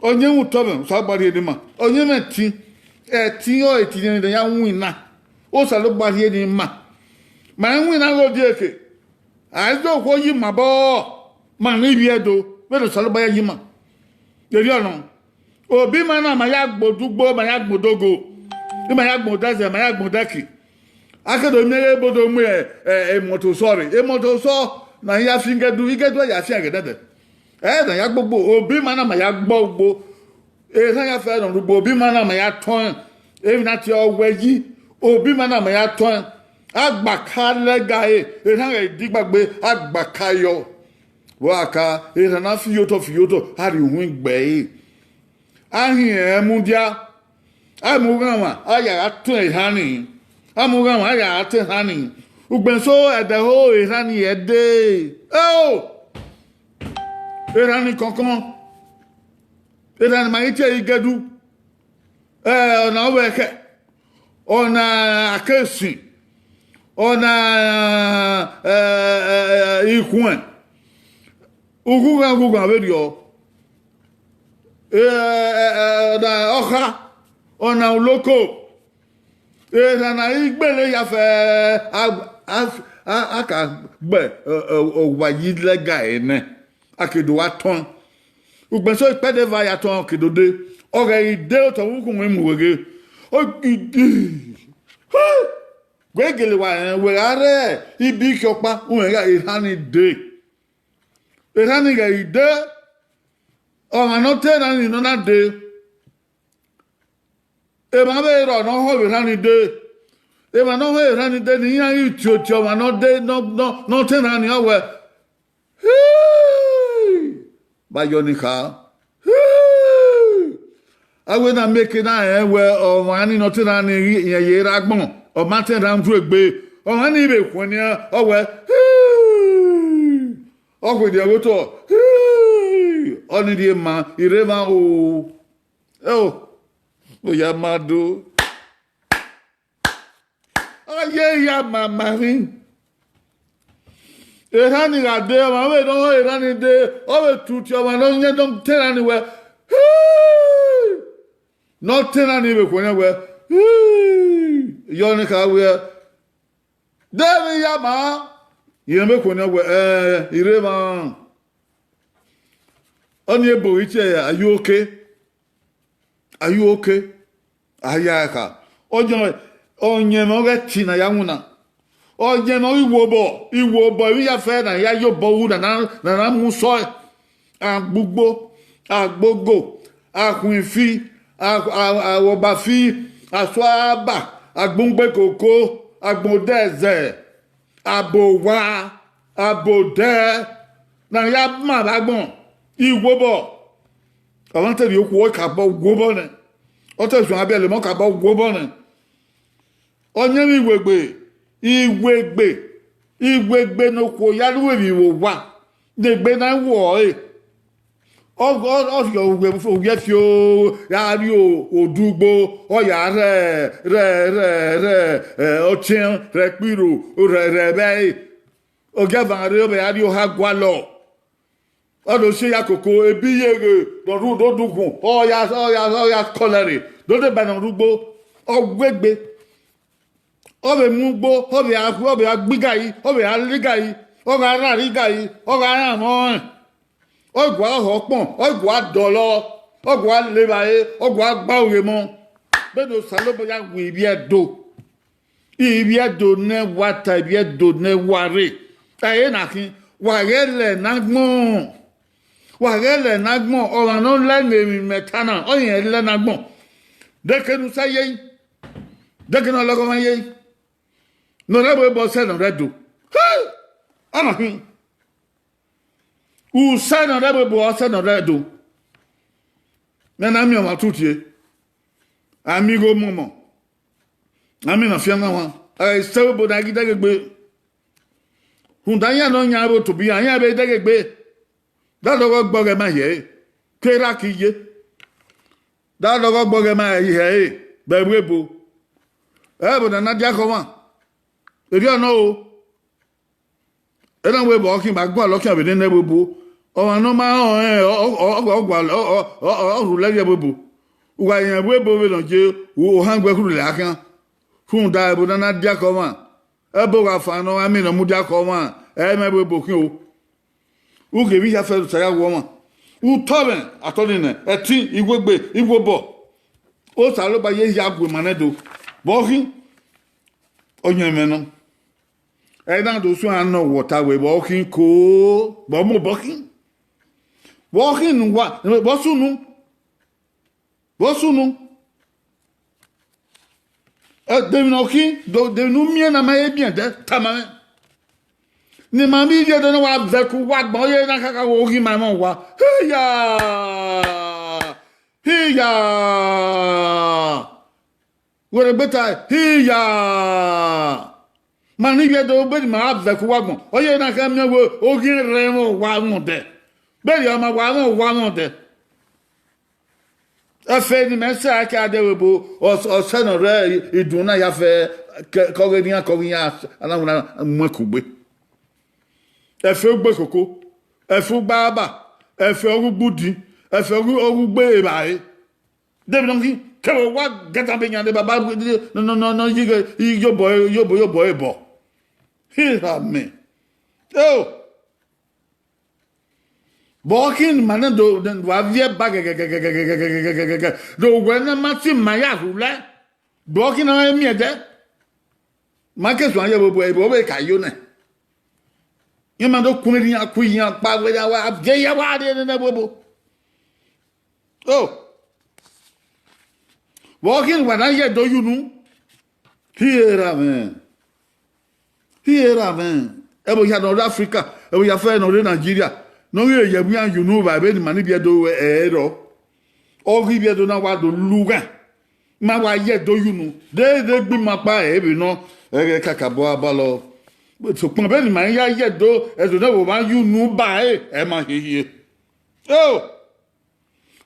Ọyẹnmwẹ otọ mwẹ, Osanobua rhie ne ima. Ọyẹnmwẹ ẹtin, ẹtin ọre ẹtin ne ya winna. Osanobua rhie ne ima. Ma i winna ghe odieke, a i zẹ okhuo yi ima obọ, ma ne ivbi Ẹdo, vbene Osanobua ya yi ima. Erriọ nọ, obọ ima na ma ya gbe odugbo, ma ya gbe odogo, ima ya gbe odẹzẹ, ma ya gbe odẹki. A ke do miẹn ighẹ ebo do mu ẹ, ẹ, emọto osọ rre. Emọto osọ na ya fi igẹdu, igẹdu ya fi ẹghẹ dẹdẹ. Ẹ na ya gbogbo, obọ ima na ma ya gbọ ugbo. Erhan ya fẹ nọ rugbo, obọ ima na ma ya tọn, emwi na tie ọwẹ yi, obọ ima na ma ya tọn. Agbaka lẹga ẹre, erhan ghẹ digbagbe, agbaka yọ. Vbe ọ ka, erhan na fi iyotọ fi iyotọ, a rhie uhunmwu gbe ẹre. A hin ẹnrẹn mudia, a mu ughanmwa, a ya gha tọn erhan nii, a mu ughanmwa, a ya gha tọn erhan nii. Ugbẹn eso ẹdẹ ho erhan nii ẹdẹ. Eo! Erhan nii kọnkọn, erhan nii ma ghi tie igẹdu, ẹ, ọna ọvbẹkhẹ, ọna akesin, ọna, ẹ, ẹ, ẹ, ikhuẹn, ughughan ughughan vberriọ, ẹ, ẹ, ẹ, ọna ọkha, ọna uloko, erhan na i gbele ya fẹ, a, a, a, a ka gbe, ẹ, ẹ, owa yi lẹga ẹre nẹ, a ke do wa tọn. Ugbẹn eso ikpẹdẹ eva ya tọn, ọ ke do de, ọ ghẹ i de otọ vbe ukhunmwu imuweghe. Ogidi. Wẹ gele wa rẹn, wẹ gha rre ibi ikhiọkpa, uwẹ gha erhan ni de. Erhan ni ghẹ i de, ọmwa ne ọ te erhan ni nọ na de. Emwa vbe rrọọ ne ọ họn vbe erhan ni de. Emwa ne ọ họn erhan ni de ni iran ghi tiotie ọmwa ne ọ de, ne ọ, ne ọ, ne ọ te erhan ni, ọ wẹ, "Hii! Vbe ayọ ni kha? Hii!" A wẹ na mieke na rẹn wẹ ọmwa ni ne ọ te erhan ni ghi rẹn ye erha agbọn, ọ ma te erhan ru egbe, ọmwa ni vbe khuẹnniẹn, ọ wẹ, "Hii!" Ọ khuẹnniẹn vbe otọ, "Hii!" Ọ ni rhie ma, I rre emwa o. Eo, oya ma do. A ye ya ma ma rin. Erhan ni gha de, ọmwa vbe ne ọ họn erhan ni de, ọ vbe tutu ọmwa ne ọ yẹn ne ọ te erhan ni wẹ, "Hii!" Ne ọ te erhan ni vbe khuẹnniẹn wẹ, "Hii!" Yọ ni kha wẹ, "De vbe I ya ma?" Irẹn vbe khuẹnniẹn wẹ, "Ẹ, I rre emwa." Ọ ni ebo ghi tie, "Are you okay? Are you okay?" A ya kha. Ọyẹnmwẹ, ọyẹnmwẹ ọghe ẹtin na ya winna. Ọyẹnmwẹ ọghe iwobọ, iwobọ emwi ya fẹ na ya ye obọ ru na, na, na, na mu sọe. Agbugbo, agbogo, akhuinfi, a, a, awọbafi, asuaba, agbungbe koko, agbodẹzẹ, abowa, abodẹ, na ya ma vbe agbọn, iwobọ. Ọmwa te rhie okhuo, ọ ka bọ wobọ nẹ. Ọ te suẹn abiẹlẹ, ọ ka bọ wobọ nẹ. Ọyẹnmwẹ iwegbe, iwegbe, iwegbe ne okhuo ya ru emwi vbe owa, ne egbe na wọ ẹre. Ọ, ọ, ọ rhie uwẹ, uwẹ fio, ya rrie odugbo, ọ ya rre, rre, rre, rre, ẹ, ọtiẹn, rre ẹkpirro, rre, rre ẹvbo ẹre. Ogieva rre, ọ vbe ya rrie oha gualọ. Ọ do si ya koko, ebi ye ghe, ne ọ rhunmwuda odukhunmwu, ọ ya, ọ ya, ọ ya kọlẹ rre, do deba ne ọ rre ugbo, ọ gu egbe. Ọ vbe mu ugbo, ọ vbe a, ọ vbe a gbe igari, ọ vbe a la igari, ọ gha rare igari, ọ gha rhan mwẹ ọnrẹn. Ọ gua họ ọkpọn, ọ gua dọlọ, ọ gua le evbare, ọ gua gba ughe mọ. Vbene Osanobua ya gu ivbi Ẹdo, ivbi Ẹdo ne wa ta, ivbi Ẹdo ne wa rre. Ẹre na khin, wa ghẹ lẹ ne agbọn. Wa ghẹ lẹ ne agbọn, ọmwa ne ọ lẹ ne emwi mẹ ta na, ọ rẹn lẹ ne agbọn. Deke ne u sa ye, deke ne ọ lọghọ ọmwa ye, ne ọ rre ẹvbo ebo ọsẹ ne ọ rre Ẹdo. Hey! Ọna khin. Usẹ ne ọ rre ẹvbo ebo ọsẹ ne ọ rre Ẹdo. Mẹ na miẹn ọmwa tutie. A miẹn igho mọmọ. A miẹn ne afian na wan. A i sẹ ẹvbo ebo na ghi dẹghe egbe. Rhunmwuda iran ne ọ yan vbe otobọ iran, iran vbe dẹghe egbe. Dadọghọ gbe ọghẹe ma hiẹ ẹre, ke erha ki ye. Dadọghọ gbe ọghẹe ma hiẹ ẹre, vbe ẹvbo ebo. Ẹvbo na na diakhẹ ọmwa. Erriọ nọ o. Ẹna wẹ vbe ọ khin ma gualọ khian vbe nene ẹvbo ebo. Ọmwa ne ọ ma rẹn ọnrẹn, ọ, ọ, ọ, ọ gualọ, ọ, ọ, ọ, ọ rhulẹ ye ẹvbo ebo. U gha rẹn ẹvbo ebo vbene ọ ye, u, u han wẹ rhulẹ a khian. Rhunmwuda ẹvbo ne a na diakọ ọmwa, ẹbo gha fan ne ọ gha miẹn ne ọ mudiakọ ọmwa, ẹ i mwẹ ẹvbo ebo khin o. U ghe emwi hia fẹ ne Osa ya wu ọmwa. Utọ mwẹ, atọ ni nẹ, ẹtin, iwegbe, iwobọ. Osanobua ye hia gu ima nẹ do. Vbe ọ khin? Ọyẹnmwẹ nọ. Ẹ i na do suẹn nọ wẹ ọta wẹ vbe ọ khin ko, vbe ọ mobọ khin. Vbe ọ khin ne uwa, vbe ọ sunu. Vbe ọ sunu. Ẹ, de emwi ne ọ khin, do, de emwi ne u miẹn ne a ma he biẹn dẹ, tama mwẹ. Ne ima miẹn ivbi Ẹdo ne wa vẹ ẹko uwa agbọn, ọ ye na khakha wo ghi ma ẹmwẹ uwa. Hiya! Hiya! Wẹ rhe gbe tae, hiya! Ma ne ivbi Ẹdo, vbene ima ra vẹ ẹko uwa agbọn, ọ ye na khẹ miẹn wẹ oghiẹn rre ẹmwẹ uwa mwẹ odẹ. Vbene ọ ma wa mwẹ uwa mwẹ odẹ. Ẹfe ne imẹ sẹ a ke a dẹ vbe ebo, ọ, ọ sẹ ne ọ rre idun na ya fẹ ke, ke ọghe ne iran, ke ọghe iran a na winna mu ẹko gbe. Ẹfe ugbo koko, ẹfe ugbo araba, ẹfe ọghe ugbo udin, ẹfe ọghe, ọghe ugbo evbare. Deghẹ ne ọ khin, kevbe owa gẹdẹ be yan ne baba nọ, nọ, nọ, nọ, yi ghe, yi obọ, yi obọ, yi obọ, yi obọ. Hia mẹ. Oh! Vbe ọ khin ne ima na do, wa viẹ ba gẹgẹgẹgẹgẹgẹgẹgẹgẹgẹgẹ, do wẹ ne ma si ma ya rhulẹ. Vbe ọ khin ne a miẹn dẹ? Ma ke suẹn ye vbe ebo, ebo vbe ka yo nẹ. Iran ma do kun iran ku iran kpa wẹ ya wa viẹ ya wa rrie nene ẹvbo ebo. Oh! Vbe ọ khin ne uwa na ye Ẹdo ye unu? Hia ra mwẹ. Hia ra mwẹ. Ẹvbo hia ne ọ rre Africa, ẹvbo hia fẹẹrẹ ne ọ rre Nigeria, ne ọ ghi ye ẹvbo iran ye unu vbe vbene ima ni ivbi Ẹdo ẹ rrọọ. Ọ ghi ivbi Ẹdo na wa do lughan. Ma wa ye Ẹdo ye unu. De, de gbe ima kpa ẹre vbe nọ, ẹghẹ kakabọ abalọ. Sokpan vbene ima ya ye Ẹdo, Ẹdo ne ẹvbo mwa ye unu ba ẹre, ẹ ma hiehie. Oh!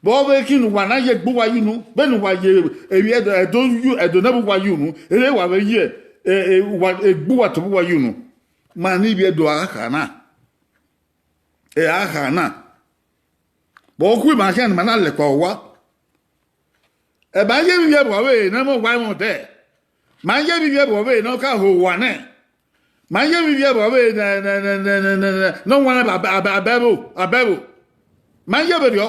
Vbe ọ vbe khin ne uwa na ye egbe uwa ye unu, vbene uwa ye emwi Ẹdo, Ẹdo yu, Ẹdo ne ẹvbo uwa ye unu, ere wa vbe ye, e, e, uwa, egbe uwa tobọ uwa ye unu. Ma ne ivbi Ẹdo a kha na. Ẹ a kha na. Vbe ọ khu ima khian ne ima na lẹkpa owa. Ẹ ma ye vbe ivbi Ẹdo vbe ne ẹmwẹ uwa mwẹ odẹ. Ma ye vbe ivbi Ẹdo vbe ne ọ ka ho owa nẹ. Ma ye vbe ivbi Ẹdo vbe ne, ne, ne ọ wan abẹ, abẹ, abẹvbo, abẹvbo. Ma ye vberriọ.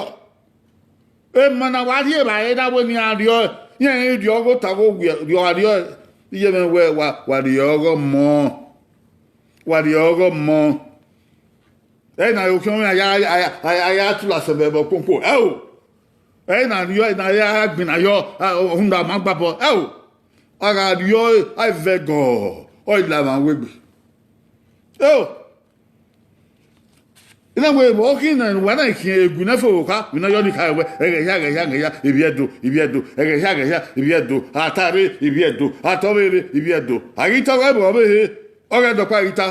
Emọ na wa rhie evbare na wẹ ne iran rriọ, iran i rriọ ọghe otọ ọghe owiẹ, rriọ, a rriọ, iye mwẹ wẹ wa, wa rriọ ọghe ọmọ. Wa rriọ ọghe ọmọ. Ẹre na rhie okhian mwẹ a ya, a ya, a ya, a ya tula sẹ vbe ẹvbo kpokpo. Ẹo! Ẹre na rriọ, ẹre na ya gbinna yọ, a, ọ, rhunmwuda ma gbabọ. Ẹo! A gha rriọ ẹre, a i vẹ gọọ, ọ i la emwa wegbe. Ẹo! Ina wẹ vbe ọ khin ne uwa na khian egu ne fo vbe okha, vbe ne ọ yọ ni kha wẹ, ẹghẹ hia, ẹghẹ hia, ẹghẹ hia, ivbi Ẹdo, ivbi Ẹdo, ẹghẹ hia, ẹghẹ hia, ivbi Ẹdo, a ta rre, ivbi Ẹdo, a ta ọvbehe rre, ivbi Ẹdo, a ghi ta ọghe ẹvbo ọvbehe, ọghe ẹdọkpa ghi ta.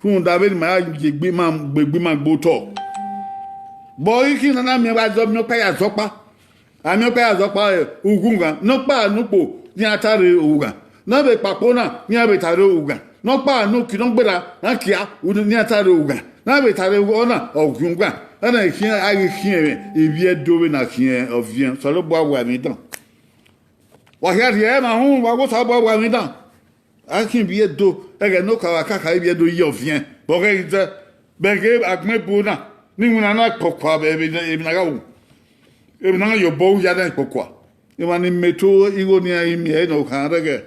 Rhunmwuda vbene ima ya ye egbe ima gbe egbe ima gbe otọ. Vbe ọ i khin ne a na miẹn vbe a zọ miẹn ọkpa ya zọ ọkpa. A miẹn ọkpa ya zọ ọkpa, ẹ, ughughan, ne ọkpa ne ukpo, ne iran ta rre ughughan. Ne ọ vbe kpakpo na, ne iran vbe ta rre ughughan. Ne ọkpa ne uki ne ọ gberra, ne a kia, ne iran ta rre ughughan. Ne a vbe ta rre ọna, ọ ghian ughughan. Ẹna i khian, a ghi khian ẹmwẹ, ivbi Ẹdo vbe na khian ọviẹn, Osanobua wa emwi dan. Wa hia rhie ẹmwẹ ahunmwu, wa wẹ Osanobua wa emwi dan. A khin ivbi Ẹdo, ẹghẹ ne okaro kakabọ ivbi Ẹdo ye ọviẹn, vbe ọ ghẹ ghi zẹ, vbe ẹghẹ agbọn ebo na, ne iwinna na kpọkua vbe emwi ne, emwi ne a gha ru, emwi ne a gha ye obọ ru hia na kpọkua. Emwa ni ma eto igho ne iran i miẹn ẹre ne ọ khan rẹgẹ.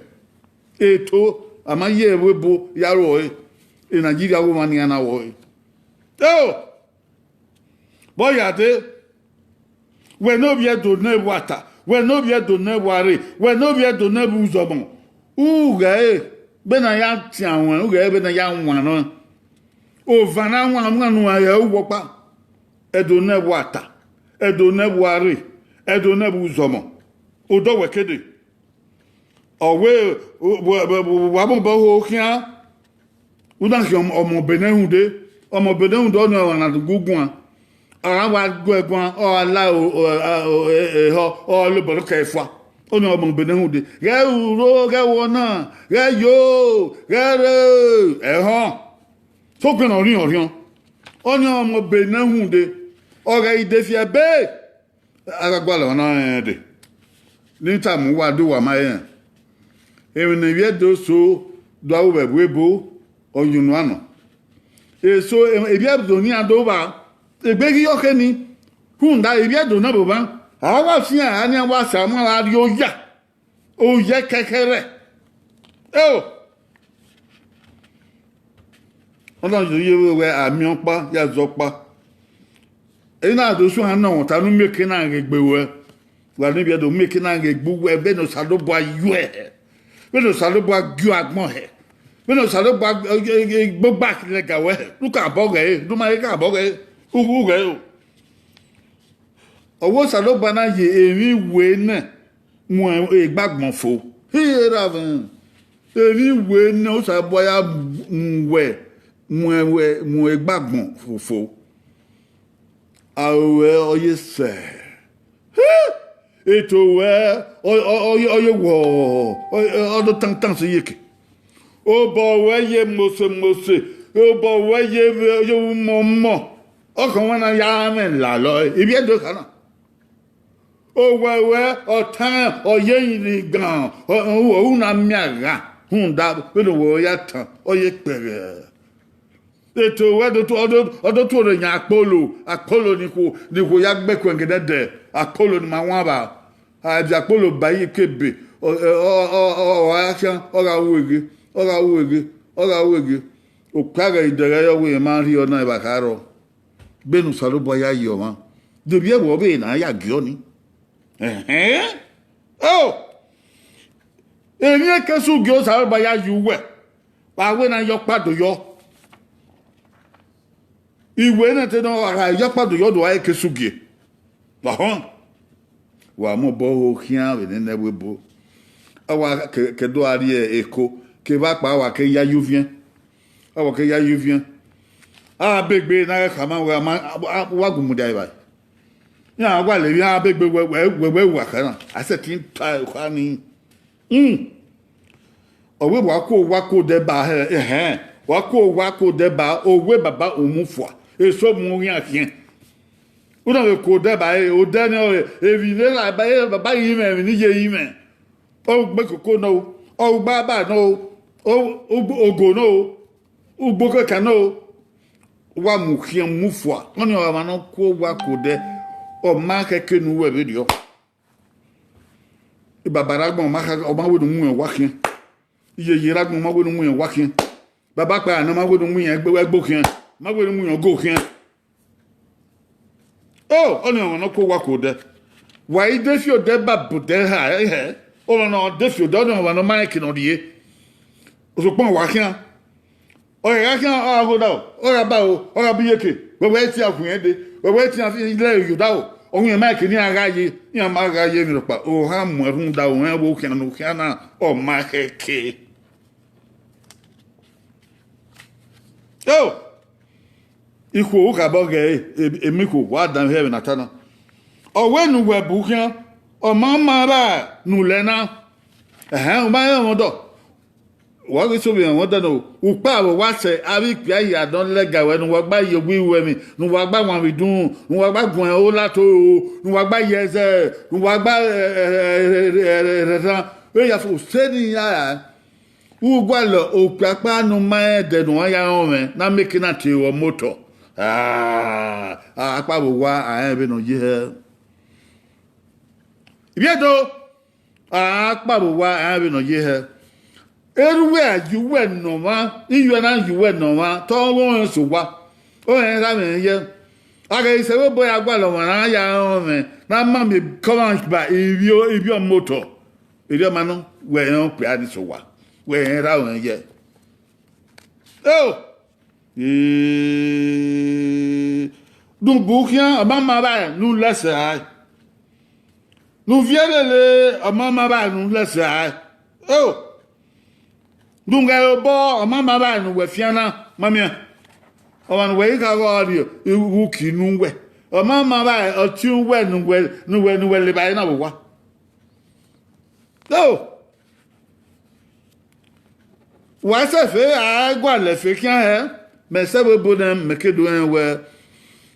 Eto, a ma ye ẹvbo ebo ya ru ọre, Nigeria ọghe emwa ne iran na ru ọre. Ẹo! Vbe ọ ya dee, wẹ ne ovbi Ẹdo ne ẹvbo ata, wẹ ne ovbi Ẹdo ne ẹvbo arre, wẹ ne ovbi Ẹdo ne ẹvbo uzọmọ, u ghẹ ẹre vbene a ya tian ruẹn, u ghẹ ẹre vbene a ya wan nọ. Ova ne a wan, wan ne uẹn rẹn uwu ọkpa. Ẹdo ne ẹvbo ata, Ẹdo ne ẹvbo arre, Ẹdo ne ẹvbo uzọmọ, odọ wẹ kede. Ọ wẹ, wa mobọ ho khian, u na khian ọmọ, ọmọ Benin rhunmwuda, ọmọ Benin rhunmwuda ọnii ọmwa ne a gu guan, a gha wa gu ẹre guan, ọ gha la o, o, o, e, ehọ, ọ gha la obọ ne ọ kẹ fua, ọnii ọmọ Benin rhunmwuda, ghẹ ruro, ghẹ wọ na, ghẹ yo, ghẹ rre, ẹhọn. Sokpan ne ọ rhiọn rhiọn, ọnii ọmọ be ne hunde, ọ ghẹ i de fi ẹbe, a gha gualọ ọna rẹn dee. Ne I tama uwa, do uwa ma rẹn. Emwi ne ivbi Ẹdo eso do aro vbe ẹvbo ebo, ọ ye unu anọ. Eso, ivbi Ẹdo ne iran do vba, egbe ghi yọ khe ni, rhunmwuda ivbi Ẹdo na vbe omwa, a wa fian, a nian wa sa, ma wa rrie oya, oya kẹkẹrẹ. Eo, ọ na ye vbe wẹ a miẹn ọkpa ya zẹ ọkpa. Ena do suẹn nọ ta ne u mieke na ghe gbe ruẹ. Wa ne ivbi Ẹdo, u mieke na ghe gbe uwẹ vbene Osanobua yuẹ hẹ, vbene Osanobua gie agbọn hẹ, vbene Osanobua gbogbo lẹga ruẹ hẹ, ne u ka bọ ghẹ ẹre, ne u ma he ka bọ ghẹ ẹre, u ghẹ ẹre o. Ọ wẹ Osanobua na ye emwi wẹ nẹ mu egbe agbọn fo. Hie ra vẹ, emwi wẹ nẹ Osanobua ya mu wẹ, mu wẹ, mu egbe agbọn fo. Aro ruẹ ọ ye sẹ. Eto ruẹ ọ, ọ, ọ ye, ọ ye wọ, ọ, ọ do tan tan sẹ iyeke. Obọ ruẹ ye mose mose, obọ ruẹ ye vbe, ye umọ umọ. Ọkhan wa na ya mwẹ lalọ, ivbi Ẹdo kha na. Owẹ ruẹ ọ tan, ọ ye yin ni gan, ọ, ọ, ọ na miẹn agha, rhunmwuda vbene owẹ ya tan, ọ ye kpẹghẹ. Eto ruẹ do tu, ọ do, ọ do tuorre yan akpolo, akpolo ni khuo, ni khuo ya gbe kuẹn gẹdẹdẹ, akpolo ni ma wan vba. A dia akpolo ba iyeke ebe, ọ, ọ, ọ, ọ, ọ gha khian, ọ gha ru eghe, ọ gha ru eghe, ọ gha ru eghe. Okpia ghẹ i dẹghẹ yọ wẹ ma rhie ọna evba kha rrọọ. Vbene Osanobua ya ye ọmwa, de ovbi ẹvbo vbe na ya gie ọnii? Ẹhẹn. O, emwi ekesu gie Osanobua ya ye uwẹ, wa wẹ na ye ọkpa do yọ. Iwẹ na te nọ, a gha ye ọkpa do yọ do a ekesu gie. Ọhọn. Wa mobọ ho khian vbe nene ẹvbo ebo. A wa ke, ke do a rrie Eko, kevbe akpa a wa ke ya ye uviẹn. A wa ke ya ye uviẹn. A be egbe na ghẹ khama wẹ a ma, a, a, wa gu mudia evbare. Iran wa lele emwi a be egbe wẹ, wẹ, wẹ, wẹ wa kha na. A sẹtin ta okha ni. Hmm. Ọ wẹ wa ku owa ku odẹ ba hẹ, ẹhẹn. Wa ku owa ku odẹ ba, owe baba umufua. Eso mu iran khian. U na vbe ku odẹ ba, e, odẹ ni ọre, emwi ne ra ba, e, baba yi mwẹ, emwi ne iye yi mwẹ. Ọ gbe koko nọ o, ọ gba aba nọ o, o, o, ogo nọ o, ugbo kẹkan nọ o. Wa mu khian mu fua, ọnii ọre ọmwa ne ọ ku owa ku odẹ, ọ ma khẹke ne uwẹ vberriọ. Baba rre agbọn, ọ ma kha, ọ ma wẹ ne u mu iran owa khian. Iyeye rre agbọn, ọ ma wẹ ne u mu iran owa khian. Baba kpẹra nọ, ọ ma wẹ ne u mu iran ẹgbo, ẹgbo khian, ọ ma wẹ ne u mu iran ogo khian. O, ọnii ọmwa ne ọ ku owa ku odẹ. Wa i de fi odẹ ba bu odẹ ha hẹ. Ọmwa ne ọ de fi odẹ, ọnii ọmwa ne ọ ma rẹn eke ne ọ rrie. Sokpan wa khian. Ọ gha khian, ọ gha gho odaro, ọ gha ba aro, ọ gha bu iyeke, wẹ wẹ tian khu irẹn dee, wẹ wẹ tian fi lẹ ye odaro, ọ wẹ iran ma rẹn eke ne iran gha ye, iran ma gha ye emwi rhọkpa, ohan mu ẹre rhunmwuda, ọ rẹn vbe okhian ne okhian na, ọ ma khẹke. O, ikhuo u khabọ ghẹ ẹre, e, emọ ikhuo wa danmwehọ vbe ne a ta na. Ọ wẹ ne uwẹ bu khian, ọ ma ma vba ne u lẹ na. Ẹhẹn, u ma rẹn ọmọdọ. Wa ghi so vbe rẹn ọmọdọ nọ, ukpa vbe owa sẹ avbe ikpia hia dọn lẹga ruẹ, ne uwa gba ye owa iruẹmwi, ne uwa gba wan vbe idunmwu, ne uwa gba guan olato, ne uwa gba ye ẹzẹ, ne uwa gba, eh, eh, eh, eh, eh, eh, rhẹrhan. Vbe ya fo, sẹ ne iran ra. U gualọ okpia ọkpa ne u ma rẹn ẹdẹ ne uwa ya rẹn ọmwẹ, ne a mieke na tie ruẹ ọmotọ. Ah, akpa vbe owa, a rẹn vbene ọ ye hẹ. Ivbi Ẹdo, akpa vbe owa, a rẹn vbene ọ ye hẹ. Erha uwẹ a ye uwẹ ne ọmwa, iyuẹ na ye uwẹ ne ọmwa, te ọ vbe ọnrẹn sẹ owa, ọnrẹn gha mwẹ yẹ. A ghẹ i sẹ vbe obọ ya gualọ ọmwa ne a ya rẹn ọmwẹ, ne a ma miẹn kọmwa ba ivbi, ivbi ọmotọ. Erriọ ma nọ, wẹ rẹn okpia ni sẹ owa, wẹ rẹn erha ruẹ yẹ. O, ee, ne u bu khian, ọ ma ma vba ne u lẹsẹ rae. Ne u viẹ lele, ọ ma ma vba ne u lẹsẹ rae. O, ne u ghẹ re obọ, ọ ma ma vba ne uwẹ fian na, ma miẹn. Ọmwa ne uwẹ i gha gha rrie uki ne uwẹ, ọ ma ma vba ọtiẹn uwẹ ne uwẹ, ne uwẹ, ne uwẹ le evbare na vbe owa. O, wa sẹ fe a gualọ ẹfe khian hẹ, Mẹ sẹ ẹvbo ebo nẹ, mẹ ke do rẹn wẹẹ,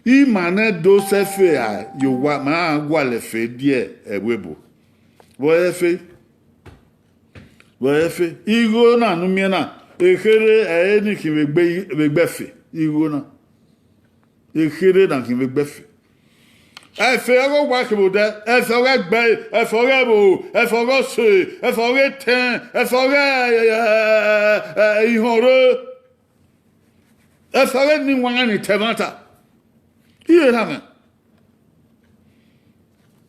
ima nẹ do sẹ fe a ye owa, ma ra gualọ fe die ẹvbo ebo. Vbe ọ rre fe? Vbe ọ rre fe? Igho na ne u miẹn na, ekherhe ẹre ni khin vbe egbe, vbe egbe ẹfe, igho na. Ekherhe na khin vbe egbe ẹfe. Ẹfe ọghe owa kevbe odẹ, ẹfe ọghe ẹgbẹe, ẹfe ọghe ẹvbo, ẹfe ọghe ọse, ẹfe ọghe etẹn, ẹfe ọghe, ẹ, ẹ, ẹ, ihọnrre. Ẹfe ọghe eni iwanna ni ta ẹmwata. Iye erha mwẹ.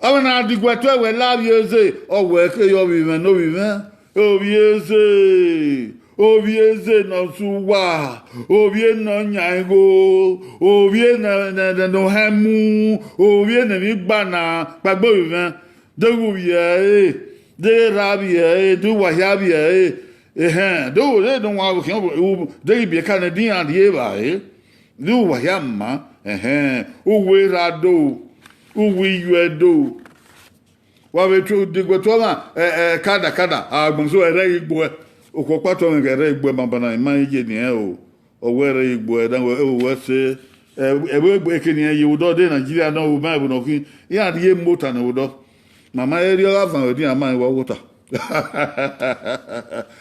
Avbe na diguẹ tuẹ wẹ la ovbi eze, ọ wẹ ke ye ovbi mwẹ ne ovbi mwẹ. Ovbi eze, ovbi eze ne ọ sẹ uwa, ovbi ne ọ yan igho, ovbi ne, ne, ne, ne ọ hẹ mu, ovbi ne emwi gba na, kpaegbe ovbi mwẹ. Deghẹ u vbiẹ ẹre, deghẹ erha vbiẹ ẹre, deghẹ uwa hia vbiẹ ẹre, ehẹn, deghẹ u rre ne uwa khian, deghẹ ibiẹka nẹ, de iran rhie evbare, deghẹ uwa hia ma, ehẹn, uwu erha do, uwu iyuẹ do. Wa vbe tu diguẹ tuẹ ọmwa, ẹ, ẹ, kada kada, agbọn so ẹrẹ ghi gbuẹ, okhuo ọkpa tọ mwẹ ghẹ ẹrẹ ghi gbuẹ banbanna, I ma ye niẹn o. Ọ wẹ ẹrẹ ghi gbuẹ, dan wẹ, o wẹ sẹ, ẹ, ẹvbo eke ne iran ye vbe odọ de Nigeria nọ, u ma ẹvbo nọ khin, iran rhie mota nẹ vbe odọ. Ma ma rhie ọghe avan vbe iran ma wa ghota.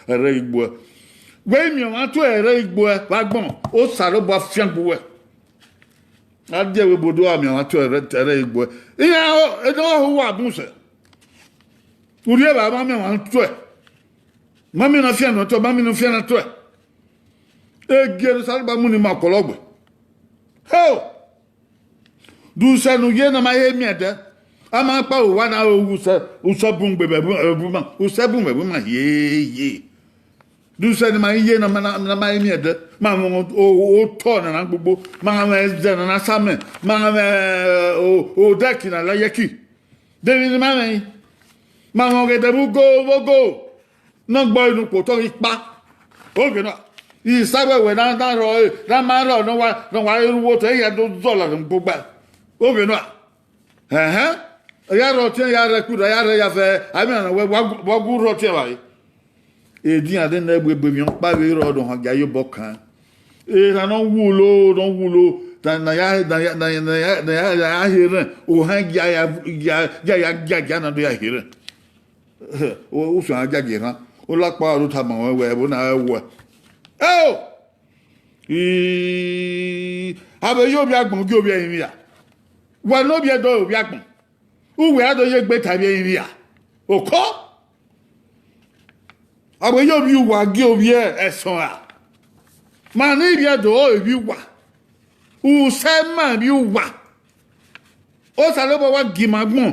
Ẹrẹ ghi gbuẹ. Wẹ miẹn ọmwa tuẹ ẹrẹ ghi gbuẹ vbe agbọn, Osanobua fiangbe uwẹ. A die ẹvbo ebo do gha miẹn ọmwa tuẹ ẹrẹ, ẹrẹ ghi gbuẹ. Iran o, ene ọ hu uwa bun sẹ. Urrie evba ma miẹn ọmwa tuẹ. Ma miẹn ne ọ fian ne ọ tuẹ, ma miẹn ne ọ fian ne ọ tuẹ. Egie ne Osanobua mu ne ima ọkpọlọ gbe. Heo! De usẹ ne u ye ne a ma he miẹn ẹdẹ, a ma kpa owa na ru usẹ, usẹ bun gbe vbe ẹbu-, ẹbu ima, usẹ bun vbe ẹbu ima hiehie. De usẹ ne ima ye ne a ma, ne a ma he miẹn ẹdẹ, ma mwẹ o-, o-, otọ ne a na gbogbo, ma mwẹ ẹzẹ ne a na sa amẹ, ma mwẹ, o-, odẹki ne a la yẹki. De emwi ne ima mwẹ rin? Ma mwẹ ọgẹdẹ vbe ugo, vbe ogo. Ne ọ gbẹe ne ukpo otọ ghi kpa. Oghẹ nọ, I sa wẹ wẹ na, na rrọọ, na ma rrọọ, ne ọ wa, ne ọ wa ru uwu otọ, ehia do zọlọ ne ugbo gba. Oghẹ nọ. Ẹhẹn. Ya rrọọ ọtiẹn, ya rre ẹkpo, ya rre ya vẹ, a i miẹn na wẹ, wa gu, wa gu rrọọ ọtiẹn vbe. Edian de ne ẹvbo ebo emwi ọkpa vbe rrọọ ne ọ han gia ye obọ kan. Erhan ne ọ wulo, ne ọ wulo, na, na ya, na ya, na ya, na ya, na ya, na ya he rrẹn, ohan gia ya, gia, gia, gia, gia, gia na do ya he rrẹn. Usun a giagie erhan, olakpa ọre u tama ruẹ wẹ ẹvbo na rẹ wẹ. Eo! Ii, a vbe ye ovbi agbọn gie ovbi ẹrinmwi ra? Wa ne ovbi ẹdẹ ovbi agbọn, uwẹ a do ye egbe ta ivbi ẹrinmwi ra? Okọ! A vbe ye ovbi uwa gie ovbi ẹsọn ra? Ma ne ivbi ẹdẹ ọre ivbi uwa, usẹ ma ivbi uwa. Osanobua wa gie ima agbọn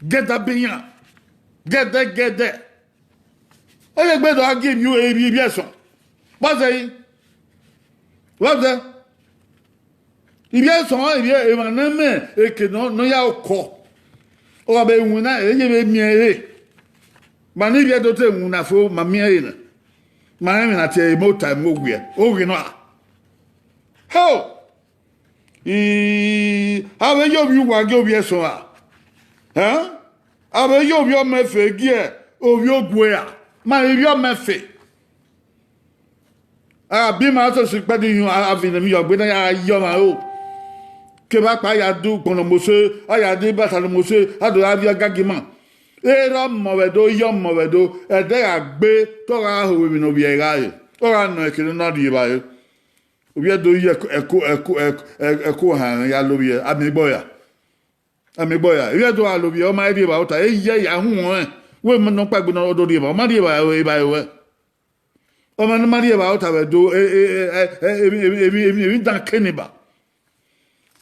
gẹdẹ abe iran, gẹdẹgẹdẹ. Ọ ye egbe do gha gie ivbi, ivbi, ivbi ẹsọn. Vbọzẹ i? Vbọzẹ? Ivbi ẹsọn, ivbi emwa ne mẹ eke ne ọ, ne ọ ya okọ. Ọ gha vbe winna, ẹ ye vbe miẹn ẹre. Ma ne ivbi ẹdẹ te winna fo, ma miẹn ẹre nẹ. Ma rẹn emwi na tie ẹre, emota mu owiẹ. Oghẹ nọ a? Heo! Ii, a vbe ye ovbi uwa gie ovbi ẹsọn ra? Ẹn? A vbe ye ovbi ọmọ efe gie ovbi ogue ra? Ma ivbi ọmọ efe. A gha biẹ ima, a sẹtin kpẹdẹ iyun, a, a viọ ne emwi yọ gbe ne a ya ye ọmwa ro. Kevbe akpa ya du ukpọn ne Mosi, a ya du ibata ne Mosi, a do gha viọ agagie ima. Erha ọmọ vbe Ẹdo, iye ọmọ vbe Ẹdo, ẹdẹ gha gbe, te ọ gha ho emwi ne ovbi ẹre gha re, ọ gha nọ ẹre eke ne ọ na rri evbare. Ovbi Ẹdo ye ẹko, ẹko, ẹko, ẹko, ẹko ohan ya lovbiẹ, a miẹn egbe ọre ra? A miẹn egbe ọre ra? Ivbi Ẹdo gha lovbiẹ, ọ ma rri evbare ota, e ye ya huẹn ọnrẹn, wẹ ne ọ kpaegbe ne ọ do rri evbare, ọ ma rri evbare, evbare ruẹ. Ọmwa ne ọ ma rri evbare ota vbe Ẹdo, e, e, e, e, e, emwi, emwi, emwi, emwi dan ke ni ba.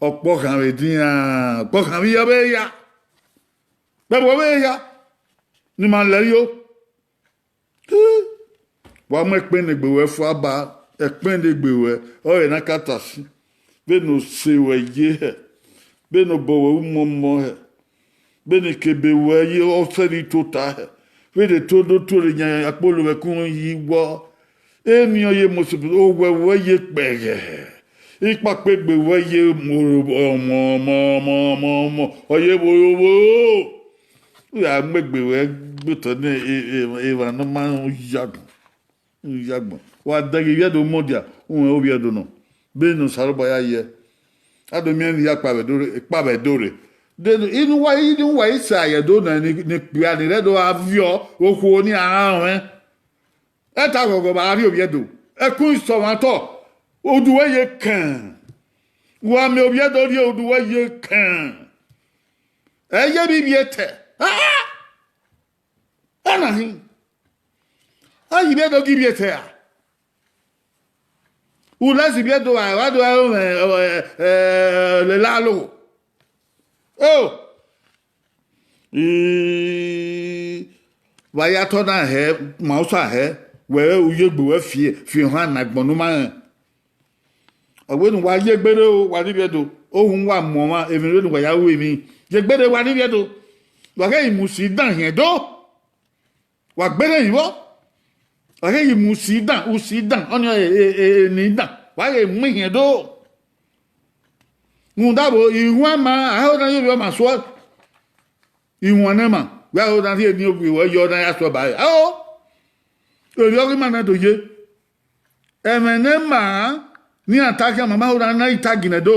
Ọkpọkhan vbe edian, ọkpọkhan vbe iyọ vbe ehia. Vbe ẹvbo vbe ehia, ne ima lẹ yo. Wa mu ẹkpẹn ne egbe ruẹ fua ba, ẹkpẹn ne egbe ruẹ, ọre ne a ka ta sin. Vbene ose ruẹ ye hẹ, vbene obọ ruẹ umọmọ hẹ, vbene ikebe ruẹ ye ọsẹ ni tota hẹ, vbene eto do tuorre yan akpolo vbe ẹkun yi wọ. Emwi ọ ye mose, owẹ ruẹ ye kpẹghẹ, ikpakpa egbe ruẹ ye ọmọ, ọmọ, ọmọ, ọmọ, ọmọ, ọ ye vboro vboro. U ya mu egbe ruẹ gbe otọ ne e, e, emwa ne ọ ma rẹn u ya agbọn, u ya agbọn. Wa dẹghe ivbi Ẹdo mudia, u rẹn ovbi Ẹdo nọ. Vbene Osanobua ya ye, a do miẹn ne I ya kpavbe do rre, kpavbe do rre. De inu uwa, inu uwa i sa ye do nẹ, ni, ni ikpia ni rre do gha viọ okhuo ni a rhan ruẹn. Ẹta ghọghọ vbe a rrie ovbi Ẹdo. Ẹkun isọmwatọ, udu wẹ ye kẹn. Wa miẹn ovbi Ẹdo rrie udu wẹ ye kẹn. Ẹ ye vbe ivbi etẹ. Ah! Ẹna hin. A yi vbe do ghi vbiẹ ẹtẹ ra? U lẹ si vbiẹ do ra, wa do aro mwẹ, ẹ, ẹ, ẹ, lele aro. O, I, vbe a ya tọ na hẹ, ma usa hẹ, wẹ u ye egbe wẹ fi, fi ohan na agbọn ne u ma rẹn. Ọ wẹ ne uwa ye egbe rre o, wa rhie vbiẹ do, ohun wa mu ọmwa, emwi rre ne uwa ya ru emwi. Ye egbe rre, wa rhie vbiẹ do. Wa ghẹ i mu usi dan hiẹn do. Wa gbe rẹn vbọ. Wa ghẹ i mu usi dan, usi dan, ọnii ọre e, e, e, eni dan. Wa ghẹ mu ihiẹn do. Rhunmwuda vbo, ihuan ma, a ho na ye ovbi ọma suọ. Ihuan ne ma, wẹ a ho na rhie eni ovbi ruẹ yọ na ya suọ ba ẹre. Ao, erriọ ghi ma nẹ do ye. Ẹmwẹ ne ma, ne iran ta khian, ma ma ho na na i ta ginẹ do.